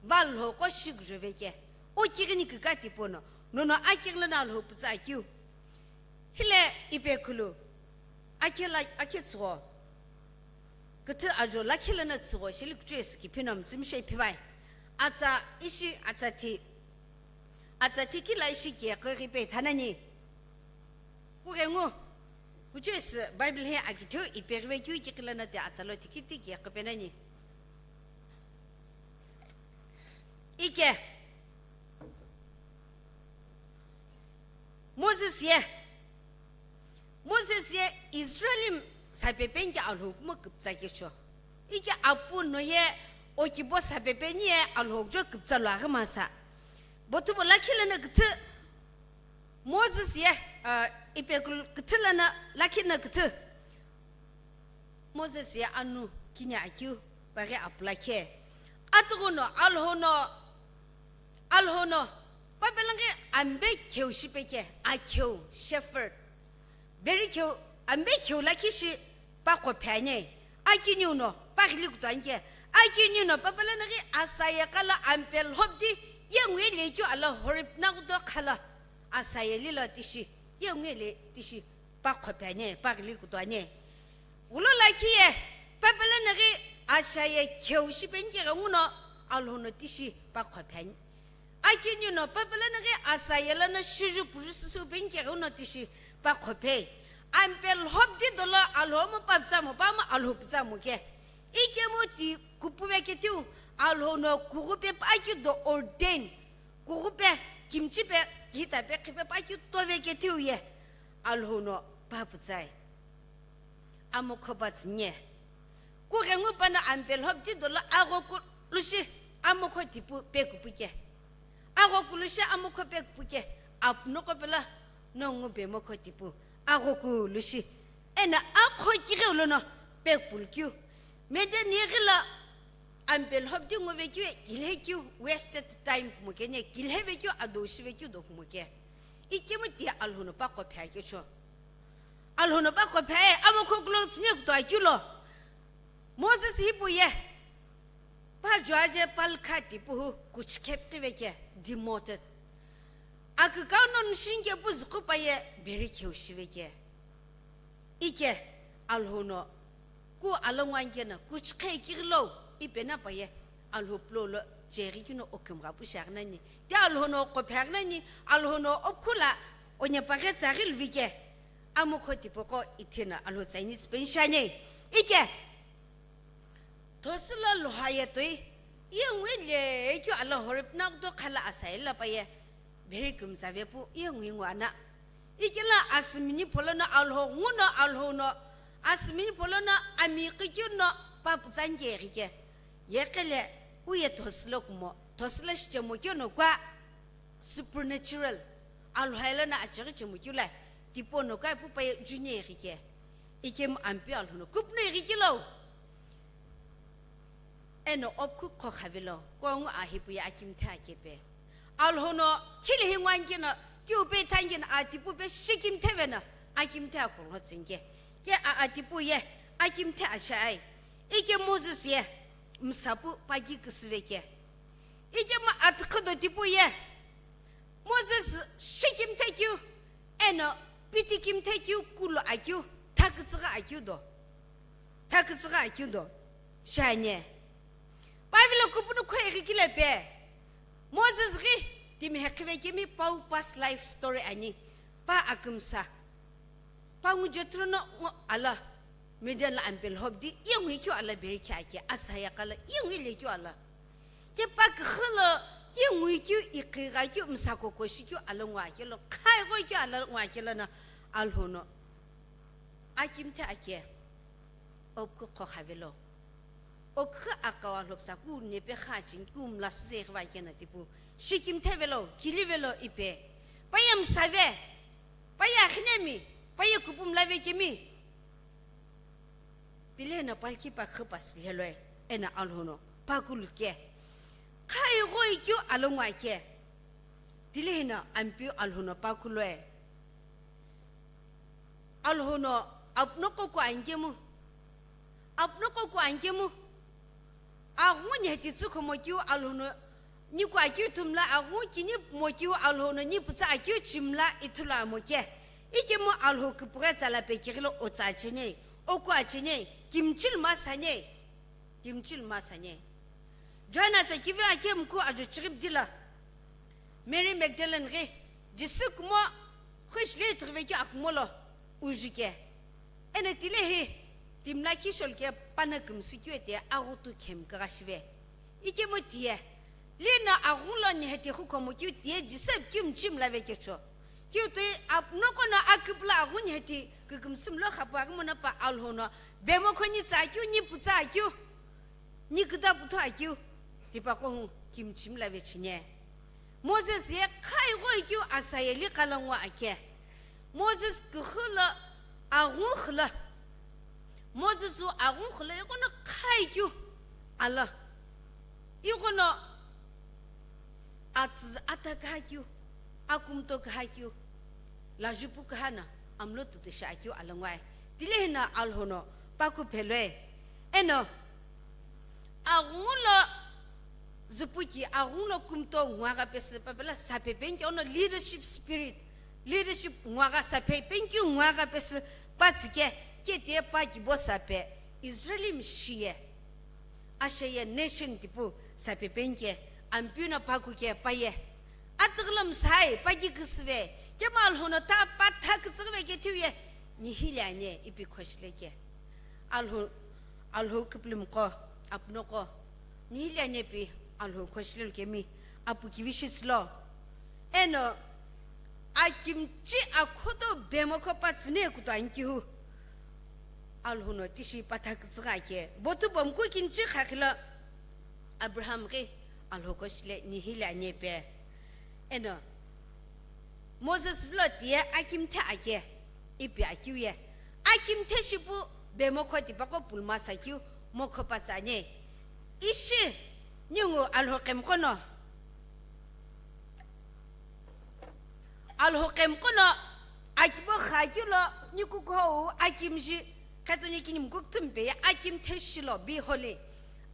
va lhou qo shi kujove ke. O kighini küka tipu no, nono akighi lono Alhou pütsa akeu. Hile ipe khulu, akhe la, akhe tsügho. Küthü ajo lakhi lono tsügho, shili kuchou esi kiphino mütsümishei phivai. Atsa ishi, atsa thi. Atsa thi kila ishi ke kughi pe thanani. Kughengu, kuchou esi Bible he akitheu ipeghive keu ikighi lono te atsa lo thikiti ke kupenani. Ike, Moses ye, Moses ye Israel sapepeni ke Alhou kumo küpütsa kecho. Ike apu no ye o kibo sapepeni ye Alhou kujo küpütsa lo aghi masa. Bothu bo lakhi lono küthü Moses ye, ah, ipe kul-, küthü lono lakhi lono küthü. Moses ye anu kini akeu paghi apu lakhi. Atughuno, Alhou no, Alhou no, pa pelenghi ambe kheu shipe ke, akheu, shepherd. Beri kheu, ambe kheu lakhi shi pa qhophe ani. Akiniu no, pa ghili kutu ani ke. Akiniu no, pa peleneghi asaye khala ampe lhopdi, ye ngwele keu ala Horeb nagudo khala. Asaye lilo tishi, ye ngwele tishi, pa qhophe ani, pa ghili kutu ani. Ghulo lakhi ye, pa peleneghi asaye kheu shipeni ke ghenguno, Alhou no tishi, pa qhophe ani. Akiniu no pa peleneghi asaye lono shiju puru susu peni ke ghenguno tishi pa qhophe. Ampe lhopdi dolo Alhou mo pa pütsa mo pa mo Alhou pütsa mo ke. Ikemu ti kupuve kethiu Alhou no kughupe pa keu do ordain. Kughupe kimchipe kihitape khipe pa keu tove kethiu ye. Alhou no pa pütsai. Amokho pa tsünye. Kughengu pano ampe lhopdi dolo agho kulushi amokho tipu pe kupuke. Aghokulu shi amokho pekpu ke, apu noqo pelo nongu bemokho tipu, aghokulu shi. Eno akho kigheu lono pekpulu keu. Mede nighi lo ampelo hopdi ngove keu, kilhe keu, wasted time kumo ke ne, kilhe ve keu, ado shive keu do kumo ke. Ikemu ti Alhou no pa qo phe akecho. Alhou no pa qo phe, amokho kulo tsine kuto akeu lo. Moses hipau ye, pa juaje palkha tipu hu kuchikhe pqive ke, demoted. Akükau no nushinke pu zuqu pa ye, beri kheu shive ke. Ike, Alhou no, ku alongwan kena, kuchikhe kighilo, ipe na pa ye, Alhou pulo lo, cheghi kino okimgha pu shaghi nani. Te Alhou no qo phe aghi nani, Alhou no okhula, onye pa ghe tsaghi luvi ke. Amokho tipaqo ithina Alhou tsaini tsipeni shani. Ike, thosilo luha ye toi, ye ngui le keu alo Horeb naghto khala asa ila pa ye, beri kümsa ve pu, ye ngui ngua na. Ike lo asümini pholo no Alhou ngu no Alhou no, asümini pholo no ami qi keu no pa putsan ke ghi ke. Ye kele, u ye thosilo kumo, thosilo shichemo keu no kua. Supernatural. Alhou ilo no achighi chemu keu lo, tipau no kua ipu pa ye junior ighi ke. Ikemu Ampeu Alhou no kupno ighi kilo. Eno opku qo khavilo, kongu ahipu ye akimthe akepe. Alhou no khili hi ngwan keno, keu pe than keno, atipu pe shikimthe veno, akimthe akhongo tsenge. Ke a atipu ye, akimthe ashai. Ike Moses ye, msapu paki küsüve ke. Ikemu atükhü do tipau ye, Moses shikimthe keu, eno pitikimthe keu kulo akeu, thakütsüghi akeu do. Thakütsüghi akeu do. Shani. Bible kupunu khoi ghi kile pe. Moses ghi timi hekhive kemi pau past life story ani. Pa akümsa. Pangu Jethro no ngo ala, Midian lo ampelo hopdi, ye ngui keu ala beri khe ake, asaya kala, ye ngui le keu ala. Ke pa kükhu lo, ye ngui keu, ikigha keu, msa koko shi keu ala ngua kelo, khai goi keu ala ngua kelo na, Alhou no. Akimthe ake, opku qo khavelo. Okhu aqawa lhoksa ku nepe kha chingi ku mla süse khiva kena tipu, shikimthe velo, kili velo ipe. Pa ye msave, pa ye akhinemi, pa ye kupu mlave kemi. Tile na palki pa khü pa silheloi, ena Alhou no, pa kuluke. Kha igho ikyu alongwa ke. Tile hina Ampeu Alhou no pa kuloe. Alhou no apno qoku ankemu. Apno qoku ankemu. Aghungu niheti tsükhomo keu Alhou no niku akeu ithumla, aghungu kini pumo keu Alhou no ni pütsa akeu chimla ithulu amo ke. Ikemu Alhou küpüghe tsala pekighilo otsa achene, oku achene, kimchilu ma sane, kimchilu ma sane. Joana tsa kivi akemu ku ajo chirip dila. Mary Magdalene ghi, Jisü kumo, khushi le ithughive keu akumo lo, uju ke. Ena tile hi, timla kishol ke pana kümsü keu ete aghutu khem kagha shive. Ikemu tiye, lina aghungu lo niheti khukhomo keu tiye Jisü keu mchimla ve kecho. Keu toi apno kono aküpüla aghungu niheti kükümsü mlo khapu aghi mona pa Alhou no, bemo khoni tsa keu, ni pütsa keu. Ni küta puthu akeu, tipaqo hu kimchimla vechine. Moses ye kha igho ikeu asa ye li kala ngo ake. Moses küxü lo aghungu khüla. Moses u aghungu khüla ighono kha ikeu ala. Ighono atsüzü ata kha keu, akumto kha keu, lajupu kha na, amlo tutu shi akeu alongwae. Tile hina Alhou no paku phelue. Eno, aghungu lo zupuki, aghungu lo kumto nguagha pesü, papela saphe penki ono leadership spirit, leadership nguagha saphe penki nguagha pesü, patsike, kete pa kibo saphe, Israeli mishiye. Ashe ye nation tipu saphe penke, Ampeu no paku ke paye. Atüghülo msai, paki küsüve, kema Alhou no ta pa tha kütsüghüve ke thiu ye, nihili ane ipi khoshile ke. Alhou, Alhou küpülümqo, apnoqo, nihili ane pi Alhou khoshile kemi, apu kivi shitsülo. Eno, akimchi akhoto bemokho pa tsüne kuto ankihu. Alhou no tishi patha kütsügha ke. Botu bomku kinchi khakhilo. Abraham ghi Alhou koshile nihili ane pe. Eno Moses vilo tiye akimthe ake ipi akeu ye. Akimthe shipu bemokho tipaqo pulumasa keu mokho patsane. Ishi ningu Alhou qemqono. Alhou qemqono akibo kha keu lo nikukhou akimji khetonye kinimku kthumpe ye akimthe shilo biholi.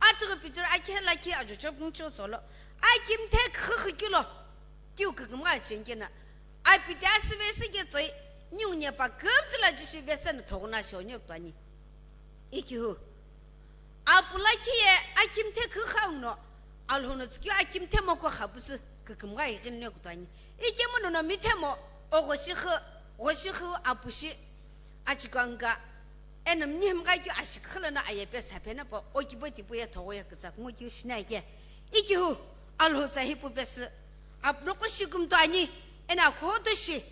Atughu Peter akhe lakhi ajocho pungcho solo. Akimthe khikhi keu lo. Kiu kükümgha chengkena, apite asüvesi ketsoi, niu nyepa kümtsü la jishi vese no thoguna shonye kutwani. Ikihu. Apu lakhi ye akimthe khikha uno, Alhou no tsükeu akimthe mokho kha pusu kükümgha ighine kutwani. Ikemu nono mithemo, oghoshikhu, ghoshihu apushi, achikanga, eno mnihimgha keu ashikhu lono ayepe saphe na pa okibo tipu ye thogho ye kütsa kungu keu shina ke. Ikihu, Alhou tsa hipu pesü, apu noko shi kumto ani, eno akhoto shi.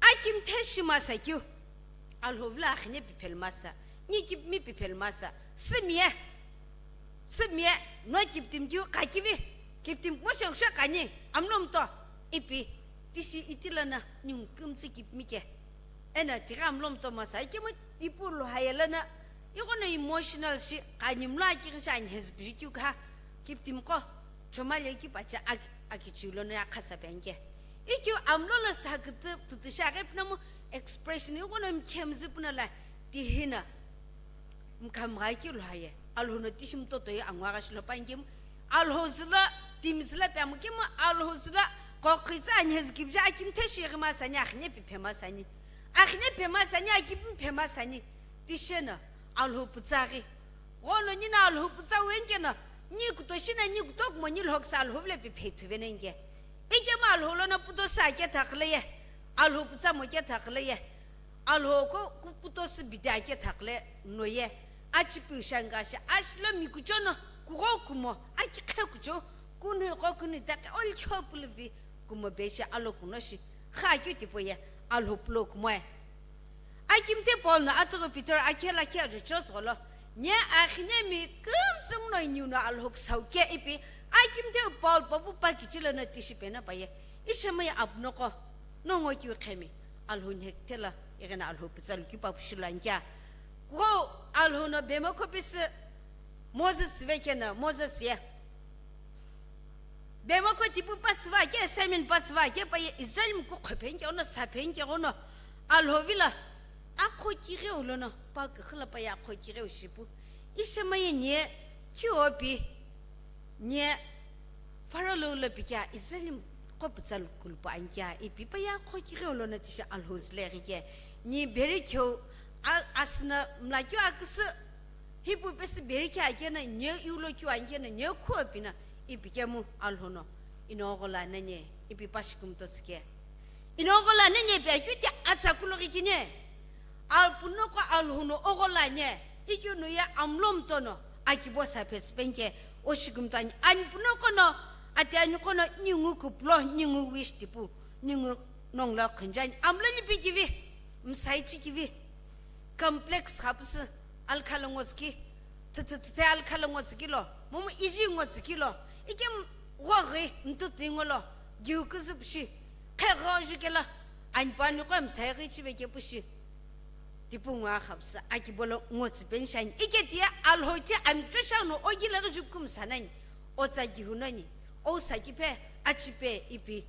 Akimthe shimasa keu. Alhou vilo akhine piphelu masa, ni kipimi piphelu masa, sümye. Sümye, no kiptimi keu khakivi, kiptimi kumo shengushe kani, amlo mto, ipi, tishi iti lono, ningu kümtsü kipimi ke. Eno tighi amlo mto masa, ikemu ipu luhaye lono, ighono emotional shi, kani mlo akighi shi ani hezü püji keu kha, kiptimi qo, chomale keu pacha ak-, akichiu lono ya khatsa penke. Ikeu amlo lo sa kütü, tütü shi aghi pinamu expression, ighono mkhemzü puna la, tihina. Mkhamgha keu luhaye, Alhou no tishi mtoto ye angwa gha shilo pankemu, Alhou zülo, timi zülo piamu kemu, Alhou zülo, kokhitsa ani hezü kibji akimthe shighi masani, akhine piphe masani. Akhine phe masani, akipimi phe masani. Tishi no, Alhou pütsa ghi. Ghono nino Alhou pütsa wenkeno, ni kuto shina, ni kuto kumo ni lhoksa Alhou vile piphe thuvenenke. Ikemu Alhou lono putosa kethakhile ye, Alhou pütsa mo kethakhile ye. Alhou ko ku-, kutosu bidi akethakhile noye, achipiu shangashi, ashilo mikuchono, kugho kumo, akikhe kucho, kunui qo kunui takhe, olkho puluvi, kumo beshi alo kuno shi, kha keu tipau ye, Alhou pulo kumoe. Akimthe Paul no atughu Peter akhe lakhi ajocho solo, nye akhine mi kümtsü nguno iniu no Alhou kusau ke ipi, akimthe Paul papu pakichi lono tishi pena paye, ishemai apu noko, nongo kiu khemi, Alhou nhekthe lo, ighina Alhou pütsa lu kiu papu shilo ankia. Kugho Alhou no bemokho pesü Moses tsüvekeno, Moses ye. Bemokho tipu patsüva ke, assignment patsüva ke, paye Israel mku khophenke, ono saphenke, ono Alhou vilo, akho kigheu lono, pa kikhila paye akho kigheu shipu. Ishemaye nye, kiopi, nye, Pharaoh lo lo pikea, Israel qo pütsa lu kulupu ankia, ipi paye akho kigheu lono tishi Alhou züle ghike, ni beri keu, a-, asüna mla keu aküsü, hipu pesü beri keu akeno, nye iu lo keu ankeno, nye khuo pino, ipi kemu Alhou no, ino ghola nanye, ipi pashi kumto tsüke. Ino ghola nanye pi akeu ti atsa kulo ghikine. Apu noko Alhou no oghola nye, ikeu no ye amlo mtono, akibo saphe süpenke, oshi kumto ani, ani pu noko no, ati ani kono, ningu kuplo, ningu wish tipu, ningu nongu lo khunjani, amlo lipi kivi, msaichi kivi. Complex kha pusu, alkha lo ngotsüki, thüthü thüthü alkha lo ngotsüki lo, momu iji ngotsüki lo, ikemu ghoghi, mtütü ngolo, giu küzü pushi, khe gho jukelo, ani pani qo msai ghi chive ke pushi. Tipu ngwa kha pusu, akibo lo ngotsü penshani, ike tiye Alhou ti amcho shau no, oghi lo ghi jukumu sanani, otsa giu noni, ousa kiphe, achipe ipi,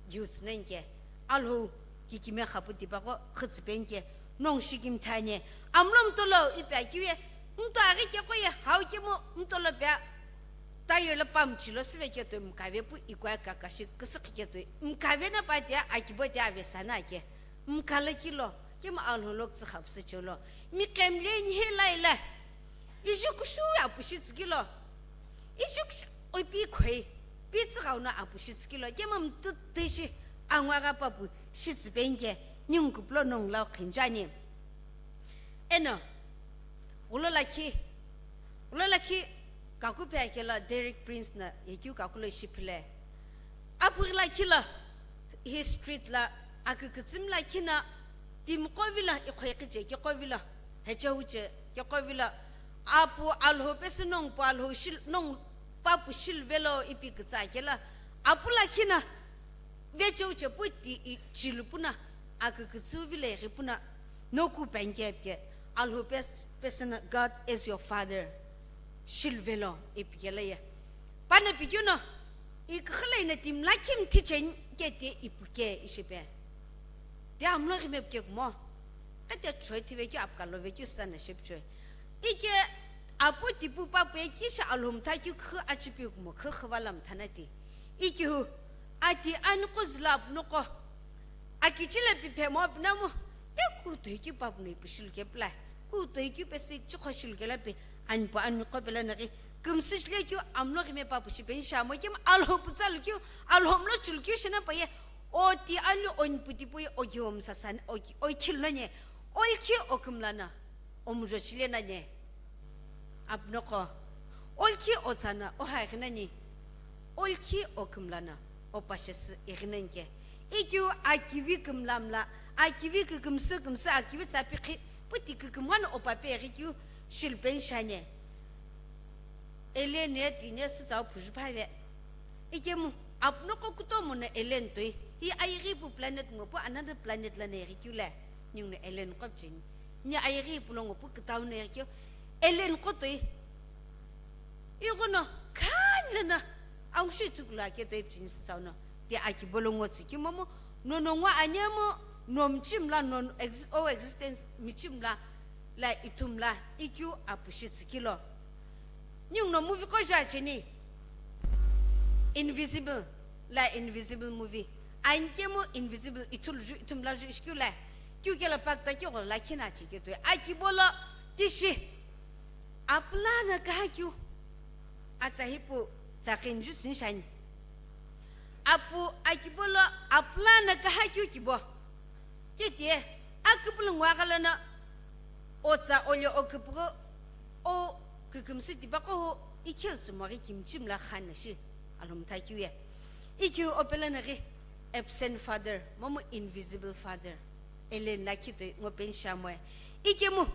giu tsünenke, Alhou kikime khapu tipaqo khütsüpenke, nongu shikimthani, amlo mtolo ipi akeu ye, mto aghi keko ye, hau kemu mtolo pea, tire lo pamchi lo süve ketoi mkave pu ikua kakashi küsüqhi ketoi, mkave na pa tia akibo tia avesa na ake, mkalo kilo, kemu Alhou lo kütsü khapusu cholo, miqemle nhe laila, ijukushu apushi tsükilo, ijukushu, oi pi khoi, pi tsüghau no apushi tsükilo, kemu mtütü shi, angwa gha papu, shitsü penke, ningu kuplo nongu lo khinjani. Eno, ghulo lakhi, ghulo lakhi, kaku phe akelo Derek Prince no, yekeu kaku lo ishi phile. Apughi lakhi lo, hi street lo, akükütsümi lakhi no, timi qo vilo, iqho iqhi che ke qo vilo, heche huche ke qo vilo, apu Alhou pesü nongu pu Alhou shil-, nongu papu shiluvelo ipi kütsa kelo, Apu lakhi no vecheo chepu ti i chilu puna, akükütsü vilo ighi puna, noku panke pike, Alhou pes-, pesü no God as your father, shiluvelo ipikelo ye. Pano pikeu no, iküxü lo ino timi lakhi mthi chenike ti ipuke ishipe. Ti amlo ghime pike kumo. Kete choi thive keu apka love keu sana shepchoi. Ike apu tipu papu ye kishi Alhou mtha keu khü achipiu kumo khü khüva la mtha na ti. Ikeu ati ani qo zila apu noqo. Akichile pi phemo pinamu. Ye kutoi keu papu no ipu shilu kepilai. Kutoi keu pesi chikho shilu kelapi. Anipu ani qo pela naghi. Kümsü shile keu amlo ghime papu shipeni shamo kemu Alhou putsalu keu. Alhou mlo chulu keu shina paye. Oti ani onipu tipu ye ogi omsa sani ogi oikhilu nanye. Oikhi okümla na. Omujo chile nanye. Apu noqo, olkhi otsana ohaighi nani, olkhi okümlana opashesü ighi nani ke. Ikeu akivi kümlamla, akivi kükümsü kümsü akivi tsapikhi, puti kükümghana opape ighi keu shilupeni shani. Alien ye tine sütsau phuju phave. Ikemu, apu noqo kutomo no alien toi. Hi ayeghi pu planet ngo pu another planet lana ighi keu le. Ningu no alien qo pichini. Ni ayeghi pu lo ngo pu kütau no ighi keu. Alien qo toi. Ighono, khani lana. Angshu itsukulu ake toi pichini sütsau no. Ti akibo lo ngo tsiki momu. Nono ngo anyemu, no michimla, no exi-, o existence michimla. La ithumla ikeu apu shi tsükilo. Ningu no movie qo ju acheni. Invisible, la Invisible movie. Anikemu Invisible ithulu ju, ithumla ju ishikeu la. Keu kelo pakta keu ghola khina achike toi. Akibo lo tishi. Apu lo no kaha keu. Atsa hipu tsaqinju sinshani. Apu akibo lo apu lo no kaha keu kibo. Kiti, aküpülü ngwagha lono, otsa ole oküpüghü, o kükümsü tipaqo hu, ikhiltsü moghi kimichimla khani shi, Alhou mtha keu ye. Ikeu opela naghi, absent father, momu invisible father, alien lakhi toi ngo peni shamoe. Ikemu,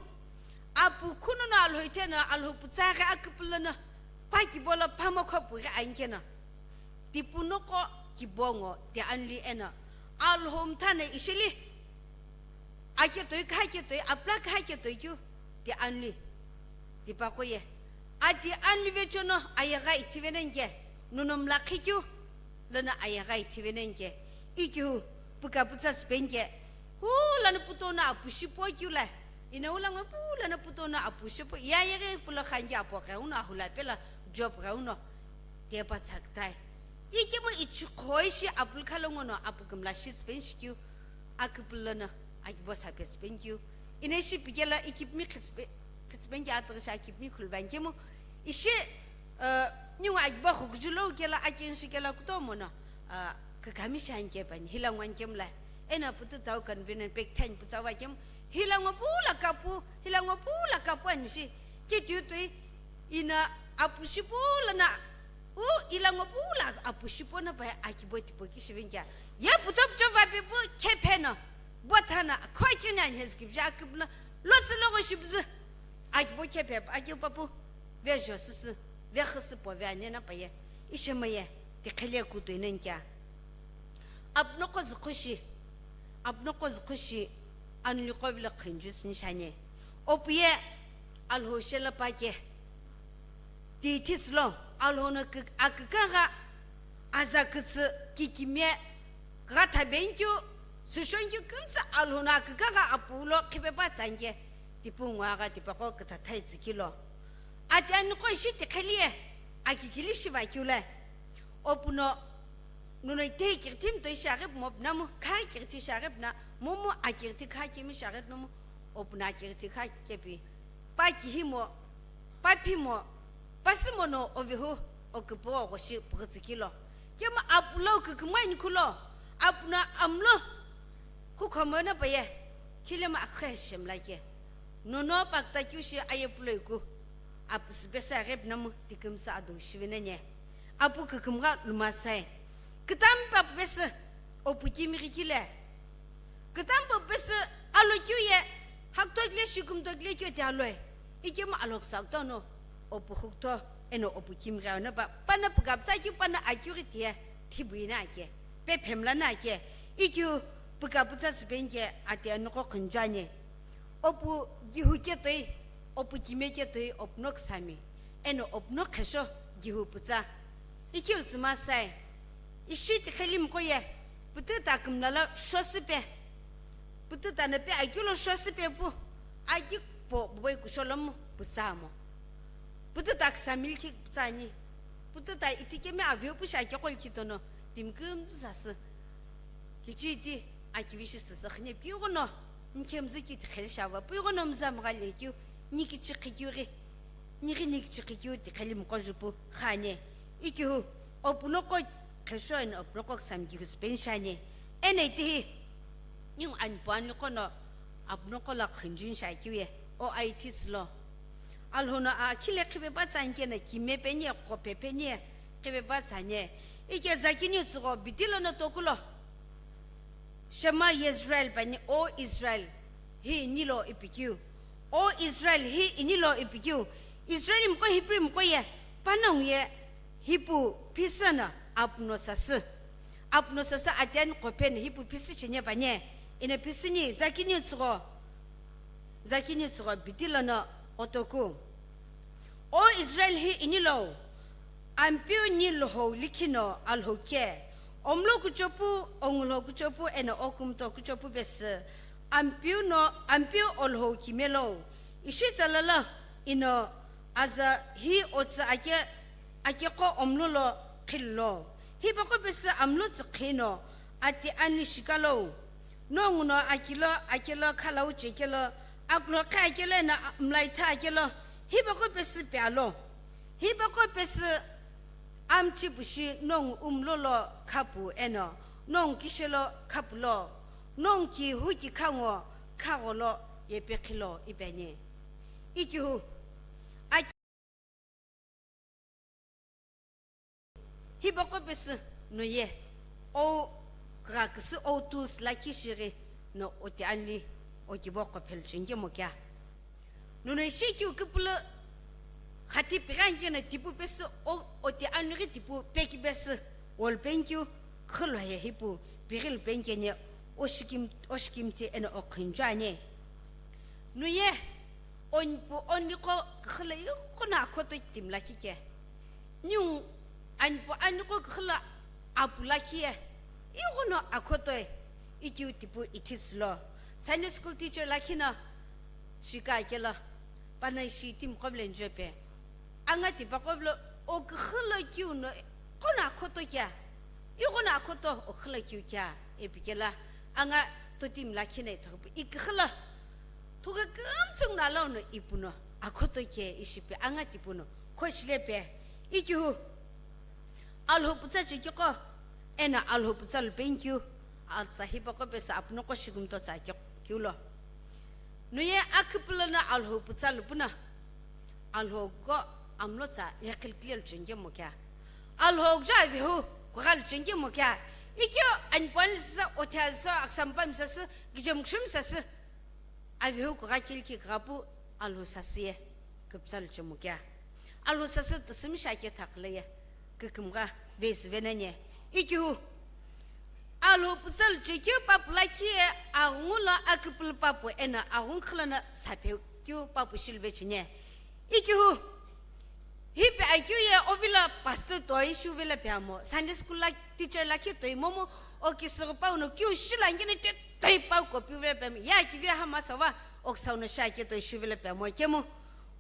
apu khunono Alhou itheno, Alhou putsaghi aküpülü lono, pakibo lo pamokho pughi anikeno. Tipu noqo kibo ngo ti anli eno Alhou mtha no ishili. Ake toi kha ake toi, apla kha ake toi keu ti anli. Tipaqo ye. Ati anli vechono ayegha ithive nani ke. Nono mlakhi keu. Lono ayegha ithive nani ke. Ikeu puka putsa sipeni ke. Hu lono putono apu shipo keu la. Ina ula ngo pu lono putono apu shipo. Ya yeghi pulo khanji apu ghe uno ahula pela job ghe uno. Tepa tsaktai. Ikemu ichikhoi shi apulkha lo ngono apukümla shi tsüpeni shikeu, aküpülü lono akibo sape tsüpeni keu. Ine shi pikela ikipimi khitsüpe-, khitsüpeni ke atüghi shi akipimi khuluvani kemu. Ishi, uh, ningu akibo khukuju lo kela akin shikela kutomo no, uh, kükami shi ani kepani, hila ngwani kemu la. Ena putu tau convenient pek thani putsa wa kemu. Hila ngo pula kapu, hila ngo pula kapu ani shi. Kitiu tui, ina apu shipu lana, u ila ngo pula apu shipu na pa akibo tipo ki shivin kya. Ya puto puto va pe pu kephe na. Bo thana, khoi kini ani hezki bja akibna. Lotsi logo shibzi. Akibo kephe, akibo papu. Vejo sisi, ve khisi po ve ane na pa ye. Ishema ye, ti khele kutu inen kya. Apu noqo zükhushi, apu noqo zükhushi, anuli qo vilo khinju sinishani. Opu ye, Alhou shela pake. Ti thislo, Alhou no kük-, akükagha, aza kütsü, kikimye, gha thabenkyu, süshonkyu kümtsü Alhou no akükagha apu lo khipe pa tsanke, tipu ngwagha tipaqo küthathai tsükilo. Ati ani qo ishi tikheliye, akikili shiva kiule. Opu no, nono itei kirithi mtoi shiaghi pimo pinamu, kha kirithi shiaghi pina, momu akirithi kha kemi shiaghi pinamu, opu no akirithi kha kepi. Pa kihimo, pa phimo, pa simono ovihu, oküpügho ghoshi püghütsükilo. Kemu apu lo kükümani khulo, apu no amlo, khukhomona paye, khilema akhe shemlake. Nono pakta kyushi aye puloiku. Apu sipesa rep namu tikümsa ado shivinenye. Apu kükümgha lumasai. Kütampa pesi opu kimighi kile. Kütampa pesi alo kyu ye. Hakto kile shikumto kile kyo te aloi. Ikemu alok sakto no. Opu hukto eno opu kimighi ano pa. Pana pugapta kyu pana akyuri tiye. Thibuina ake, pephemlana ake, ikeu pika pütsa süpenike ati anoko khunjuani. Opu gihu ketoi, opu kime ketoi, opu no ksami, eno opu no khesho gihu pütsa. Ikeu lütsüma sai, ishi tikheli mqo ye, pütüta kümla la shosüpe, pütüta na pe akeu lo shosüpe pu, aki po buboi kusholomu pütsa mo. Pütüta ksami likhi pütsa ani. Pütüta itikemi aveu pu shi akeqo likhi tono, timi kümzü sasü. Kichiti akivishi süsü khine pi ghono, nkhemzü ki tikheli shava, pi ghono mzamgha lekeu, ni kichi khikeu ghi, ni ghi ni kichi khikeu tikheli mqo jupu khane. Ikeu, opu noko khesho eno opu noko ksami gihu süpeni shani. Eno itihi, ningu anipu ani kono, apu noko la khunjun shakeu ye, o aiti silo. Alhono a khile khipe pa tsani kena kime peni ye, khope peni ye, khipe pa tsani ye. Ike zakini tsugho bitilo no tokulo. Shema Yisrael pani, O Israel, hi inilo ipikeu. O Israel, hi inilo ipikeu. Israel mqo Hebrew mqo ye, panongu ye, hipu phisü na apu no sasü. Apu no sasü atiani khope na hipu phisü cheni pani. Ina phisü ni zakini tsugho. Zakini tsugho bitilo no otoku. O Israel hi inilo, Ampeu ni lohou likhi no Alhou ke, omlo kuchopu, ongulo kuchopu, eno okumto kuchopu pesü, Ampeu no, Ampeu Alhou kimelo, ishi tsalala, ino aza hi otsü ake, akeqo omlo lo khillo, hipaqo pesü amlo tsü khino, ati ani shikalo, nongu no akilo, akelo khalau chekelo, aklokhe akelo eno mlaitha akelo, hipaqo pesü pealo. Hipaqo pesü amchi pushi nongu umlo lo khapu eno, nongu kishelo khapulo, nongu ki hu ki khango khagholo yepekhilo ipeni. Ikihu, aki-, hipaqo pesü no ye, o gha küsü o tools lakhi shighi no oti ani, o kibo qo phelu chengemo kea. Nono ishi kiu küpülü khati pighanike na tipu pesü o, oti anighi tipu peki pesü wall peni kiu khülo ye hipu pighilu peni kene oshikim, oshikimti eno okhunju ani. Nuye onipu oniqo khülo ighono akhoto kitimla kike. Niu anipu aniqo khülo apu lakhi ye, ighono akhoto ikiu tipu ithi sülo. Sunday school teacher lakhi no shika kelo, pana ishi timi qo bile njepe. Anga tipaqo bile o küxü lo kiu no, ighono akhoto kia, ighono akhoto o küxü lo kiu kia, ipi kelo, anga totimi lakhi no ithopu, i küxü lo, thugha kümtsü nguno alo no ipu no, akhoto kia ishi pi, anga tipu no, khoshi lepe, ikihu. Alhou pütsa chekiqo, eno Alhou pütsa lupeni kiu, atsa hipaqo pesü apunoqo shikumto tsa kiulo. Nuye aküpülü no Alhou pütsa lupüno, Alhou gho amlo tsa yekhilkile luchengemo kea. Alhou gho avehu kugha luchengemo kea. Ikeu anipu ani sasü, othi sasü, aksampa mi sasü, kijemukshu mi sasü. Avehu kugha kilki kugha pu Alhou sasü ye, küpütsa luchemu kea. Alhou sasü tüsümi shi ake thaküle ye, kükümgha vesi venani. Ikihu, Alhou pütsa luchekeu papu lakhi ye, aghungu lo aküpülü papu eno aghungu khülo no saphekeu papu shilu vecheni. Ikihu, hipi akeu ye ovilo pastor toi shuvelo peamo, Sunday school la teacher lakhi toi momu, o kisüghü pau no kiu shilu angino te toi pau kopiu velo peamo, ya kivi hama sava, o ksau no shi ake toi shuvelo peamo kemu,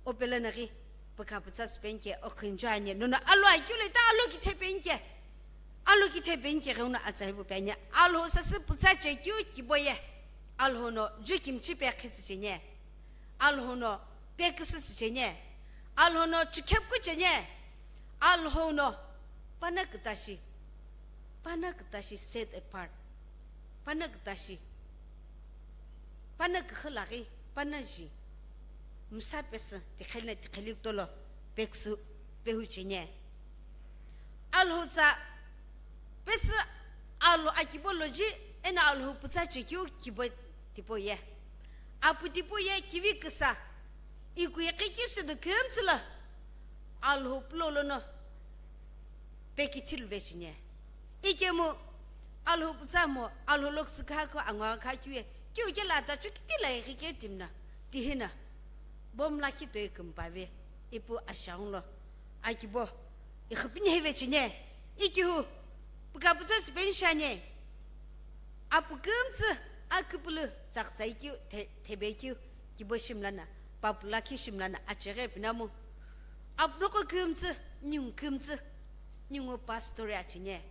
o pelo no ghi pükha pütsa süpeni ke, o khunju ani, nono alo akeu le ta alo kithe peni ke, alo kithe peni ke ghi uno atsa hipu peni, Alhou sasü pütsa chekeu kibo ye, Alhou no ju kimchi pe khitsü cheni. Alhou no peküsü cheni, Alhou no chükhepu cheni, Alhou no pana kütashi, pana kütashi set apart, pana kütashi, pana küxü laghi, pana ji, msa pesü, tikheli na tikheli kutolo, peküsü, pehu cheni. Alhou tsa pesü Alhou akibo loji, eno Alhou pütsa chekeu kibo tipau ye. Apu tipau ye kivi küsa. Iku iqi kisu do kümtsü lo. Alhou pulo lono pekithilu vecheni. Ikemu Alhou pütsa mo Alhou lokütsü khakhu angwa khakhu ye, keu kela ta chukiti la ighi ke timna, tihina, bom lakhi toi kümpa ve, ipu ashaung lo, akibo, ikhipini heve chine, ikihu, püka pütsa sipeni shane, apu kümtsü, aküpülü, tsaktsai keu, the-, thebe keu, kibo shimlana, papu lakhi shimlana, acheghe pinamu, apu noko kümtsü, ningu kümtsü, ningu pastor achine,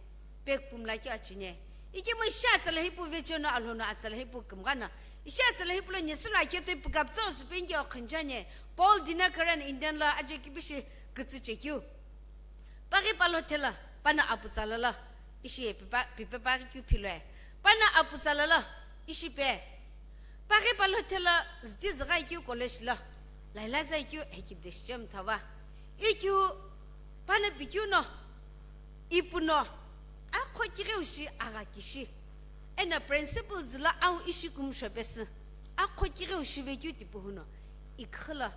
pek pumla keu achine. Ikemu ishi atsala hipu vecheno Alhou no atsala hipu kümghana. Ishi atsala hipu lo nyesülo aketo püka pütsa sipeni ke okhinchane. Paul Dinakaran Indian la aje kibishi kütsü chekeu. Paghi palo thela, pana apu tsala la, ishi ye pipa, pipe paghi keu philoe. Pana apu tsala la, ishi pe. Paghi palo thela, ziti züghai keu college la, laila zai keu hekip de shichem thava. Ikeu, pana pikeu no, ipu no, akho kigheu shi agha kishi. Ena principal zila au ishi kumsho pesü. Akho kigheu shi vekeu tipu huno, ikhila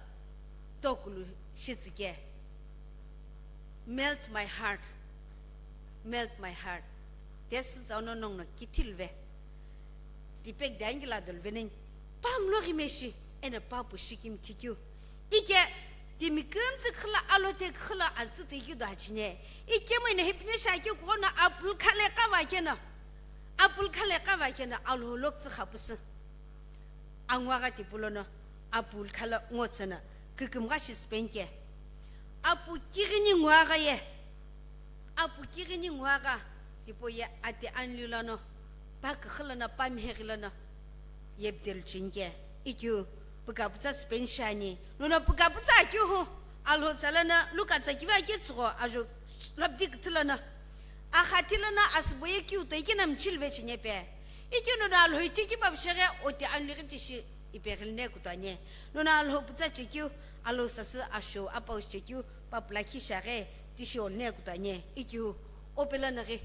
tokulu shitsike. Melt my heart. Melt my heart. Tesü tsau no nong no kithilve. Tipek de angila dolveneng. Pamlo rimeshi. Ena papu shikim thikeu. Ike timi kümtsü khila alo te khila azü te kido achine. Ikemu ina hipine shakeu kono apul khale kava kena. Apul khale kava kena Alhou lokütsü khapüsü. Angwa gha tipu lono, apu lükhala ngo tsüna, kükümgha shi sipeni ke. Apu kighini ngwa gha ye. Apu kighini ngwa gha, tipu ye ati anli lono, pa kükhü lono, pa mheghi lono, ye bdelu cheni ke. Ikeu, püka pütsa sipeni shani. Nono püka pütsa keu hu, Alhou tsa lono, Luka tsa kiva ketsügho, ajo lhapdi küthü lono. Akhathi lono asübo ye keu toi kena mchilve cheni pe. Ikeu nono Alhou ithi kipa püsheghe oti anli ghi tishi ipeghilne kutuani. Nono Alhou pütsa chekeu, Alhou sasü ashou apau chekeu, papu lakhi shaghe tishi olne kutuani. Ikeu, opela naghi.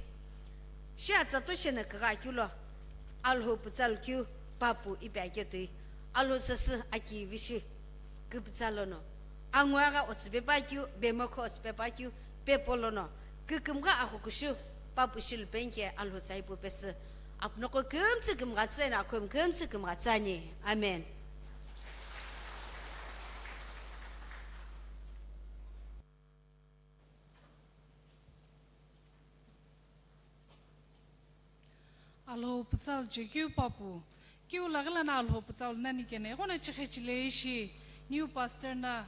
Shi atsa to shena kagha keu lo, Alhou pütsa lukeu, papu ipi aketoi. Alhou sasü aki vishi. Küpütsa lono, angwa gha otsüpe pa keu, bemokho otsüpe pa keu, pepo lono, kükümgha aghukushu, papu shilu penke Alhou tsa ipu pesü, apu noko kümtsü kümgha tsü ena akhom kümtsü kümgha tsü ani. Amen. Alhou pütsa lo chekeu papu, keu laghi lono Alhou pütsa lo nani kena, ighono chekhe chile ishi, new pastor na,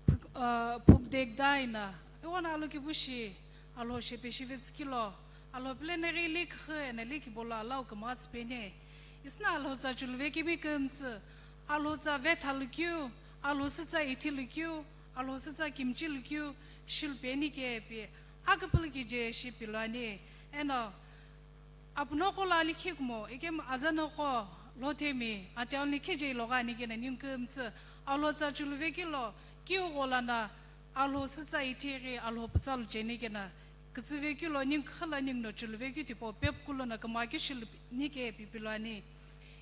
phuk-, ah, phuk dekdai na, ighono alo kipu shi, Alhou shepe shivetsü kilo, Alhou püle neghi likhi ena likibo lo alau kümgha tsü peni, isna Alhou tsa chuluve kimi kümtsü, Alhou tsa vetha lukeu, Alhou sü tsa ithi lukeu, Alhou sü tsa kimchi lukeu, shilu peni ke pi, aküpülü kije shi piluani, eno, apu noko lo alikhi kumo, ikemu aza noko lo themi, ati auni kije ilogo ani kena ningu kümtsü, Alhou tsa chuluve kilo, keu gho lono, Alhou sü tsa ithi ghi, Alhou pütsa lo cheni kena, kütsüve kilo ningu khila ningu no chuluve keu tipau, pepu kulo no kümgha keu shilu ni ke pi piluani.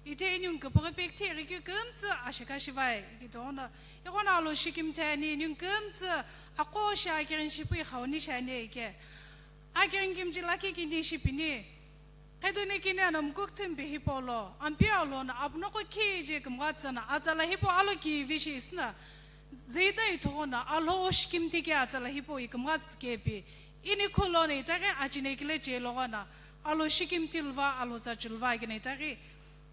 Ithe ningu küpüghü pekithe ghi keu kümtsü ashekha shivai, ikitoghono, ighono Alhou shikim thani, ningu kümtsü, aqo shi akirin shipu ighauni shani ike. Akirin kimchi lakhi kini shipini. Qhedoni kini eno mukukthimi pe hipau lo, Ampeu Alhou no apu noko kije kümgha tsüna, atsala hipau alo kivi shi isna. Zeida ithoghono, Alhou shikim thike atsala hipau ikümgha tsükepi. Inikhu lono itaghi achinekile che logono, Alhou shikim thiluva, Alhou tsa chuluva kena itaghi.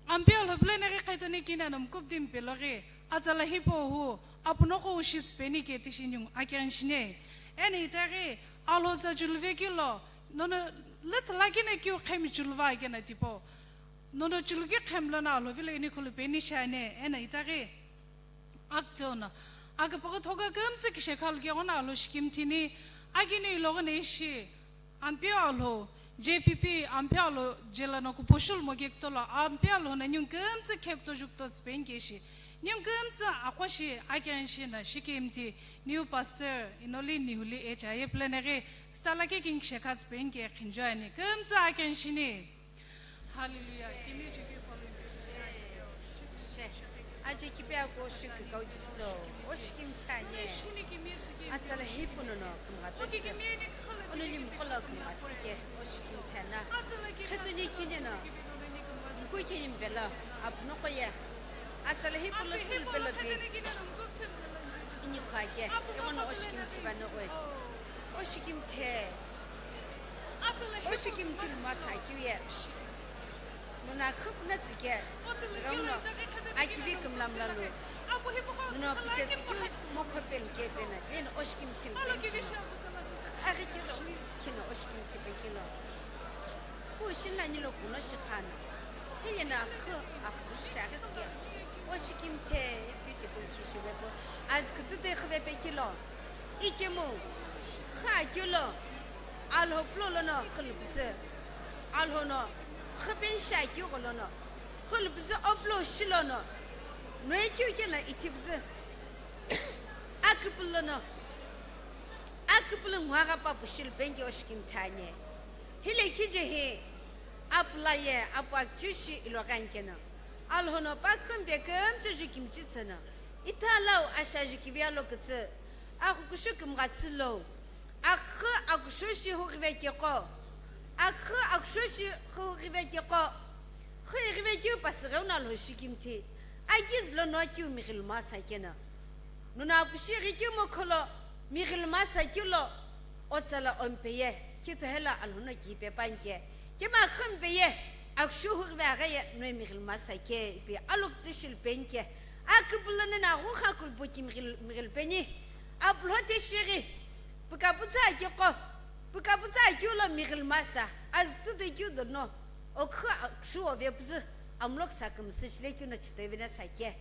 Ampeu Alhou püle neghi qhedoni kini eno mukupdimi pe loghi, atsala hipau hu, apu noko ushi tsü peni ke tishi ningu akirin shini. Eno itaghi, Alhou tsa chuluve kilo, nono lüthala kina keu khemi chuluva kena tipau. Nono chuluki khemi lono Alhou vilo inikhulu peni shani, eno itaghi. Akitoghono, aküpüghü thoka kümtsü kishekha lukeghono Alhou shikim thini, akini ilogo no ishi, Ampeu Alhou, J P P, Ampeu Alhou, jela no kuposhul moge kutolo, Ampeu Alhou no ningu kümtsü khe kutoju kutotsü penke shi, ningu kümtsü aqo shi akirin shi no shikim thi, new pastor, inoli nihuli echa ye püle neghi, sala ke king kishekha tsü penke khinjuani, kümtsü akirin shini. Hallelujah. Kimi chiki palo Aje kipi ako shikikau jiso, oshikimthi ane. Atsala hipu nono kumgapesi. Onuli mkolo kumgatsike, oshikimthi ana. Khetuni kineno, mkui kinimbelo, apnoko ye. Atsala hipu lo sulbelo bi. Ini kwake, egono oshikimthi bano oe. Oshikimthi. Oshikimthi lumasa kiuye. Nuna khüpüna tsike, rauno, akivi kümlamlalu. Nuna piche tsikeu, mokho pelu kepena, leno oshikimthi pekino. Aghi kiro, kino oshikimthi pekino. Ku shinla nilo kuno shikhana. Hiyena khü, akhu shaghi tsike. Oshikimthi, beautiful kishivepo. Azkütüte khüve pekilo. Ikemu, khü akilo. Alho plo lono khülbüzü. Alhono, khüpen shi akigho lono. Khülbüzü oplo shilono, noe kiu kela ithibüzü. Aküpülono, aküpülo nguagha papu shilpengi oshikimthi ane. Hile kije hi, apula ye, apu akchiu shi ilo ghankeno. Alhono pa khümbe kümtsü ju kimchi tsüno. Ithalau asha ju kivi alo kütsü. Akhukushu kümghatsü lo. Akhü akushu shi hughive keqo. Akhü akushu shi hughive keqo. Hughive keu pasügheu na lo shikimthi. Aghiz lo no keu mighil masa keno. Nuna apushi ghi keu mokholo mighil masa keu lo. Otsala ompeye. Kito hela alhono kipe panke. Kema khümpeye. Akushu hughive aghaye no mighil masa ke. Ipi alok tsu shilpenke. Aküpülo nena aghu kha kulpu ki mighil, mighil peni. Apulho te shighi, pükapütsa akigho, pükapütsa akigho lo mighil masa, aztüde keu dono, okhü akshu ovepüzü, amlok sa kümsü shile keu no chitoi vena sa ke.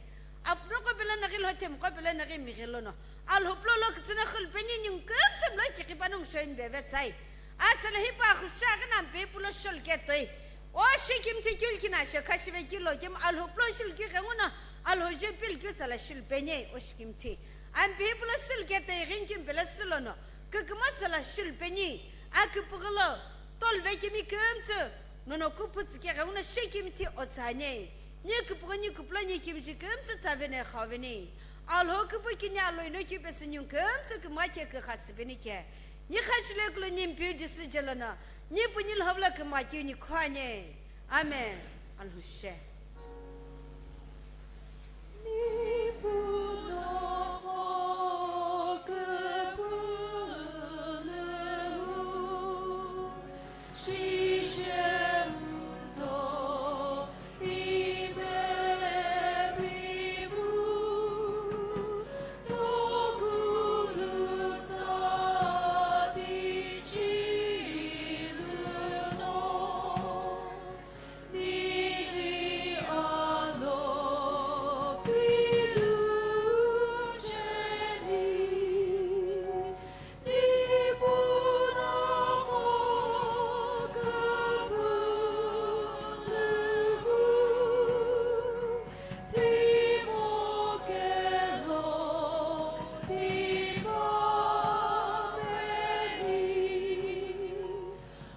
Apno ko pelo naghi lho tem ko pelo naghi mighil lono. Alhuplo lo kütsüna khülpeni ningu kümtsü mlo kiqi pano mshoin beve tsai. Atsala hipa khusha ghi nampe pulo shol ketoi. O shikimthi keu likhi na shekha shive keu lo kemu alhuplo shil keu ghenguno alhoje pil keu tsala shilpeni o shikimthi. Ampe pulo shil ketoi ghin keu pelo shil lono. Küküma tsala shilpeni. Aküpüghülo tolve kemi kümtsü. Nono kuphu tsike ghenguno shikimthi otsane. Ni küpüghü ni küpülo ni kimji kümtsü tsavene khauveni. Alho küpü kini aloino keu pesü ningu kümtsü kümgha ke kükha tsüpeni ke. Ni khachile kulo ni mpiu jisü jelono, ni pu ni lhobla kümgha keu ni khuane. Amen. Alhushe.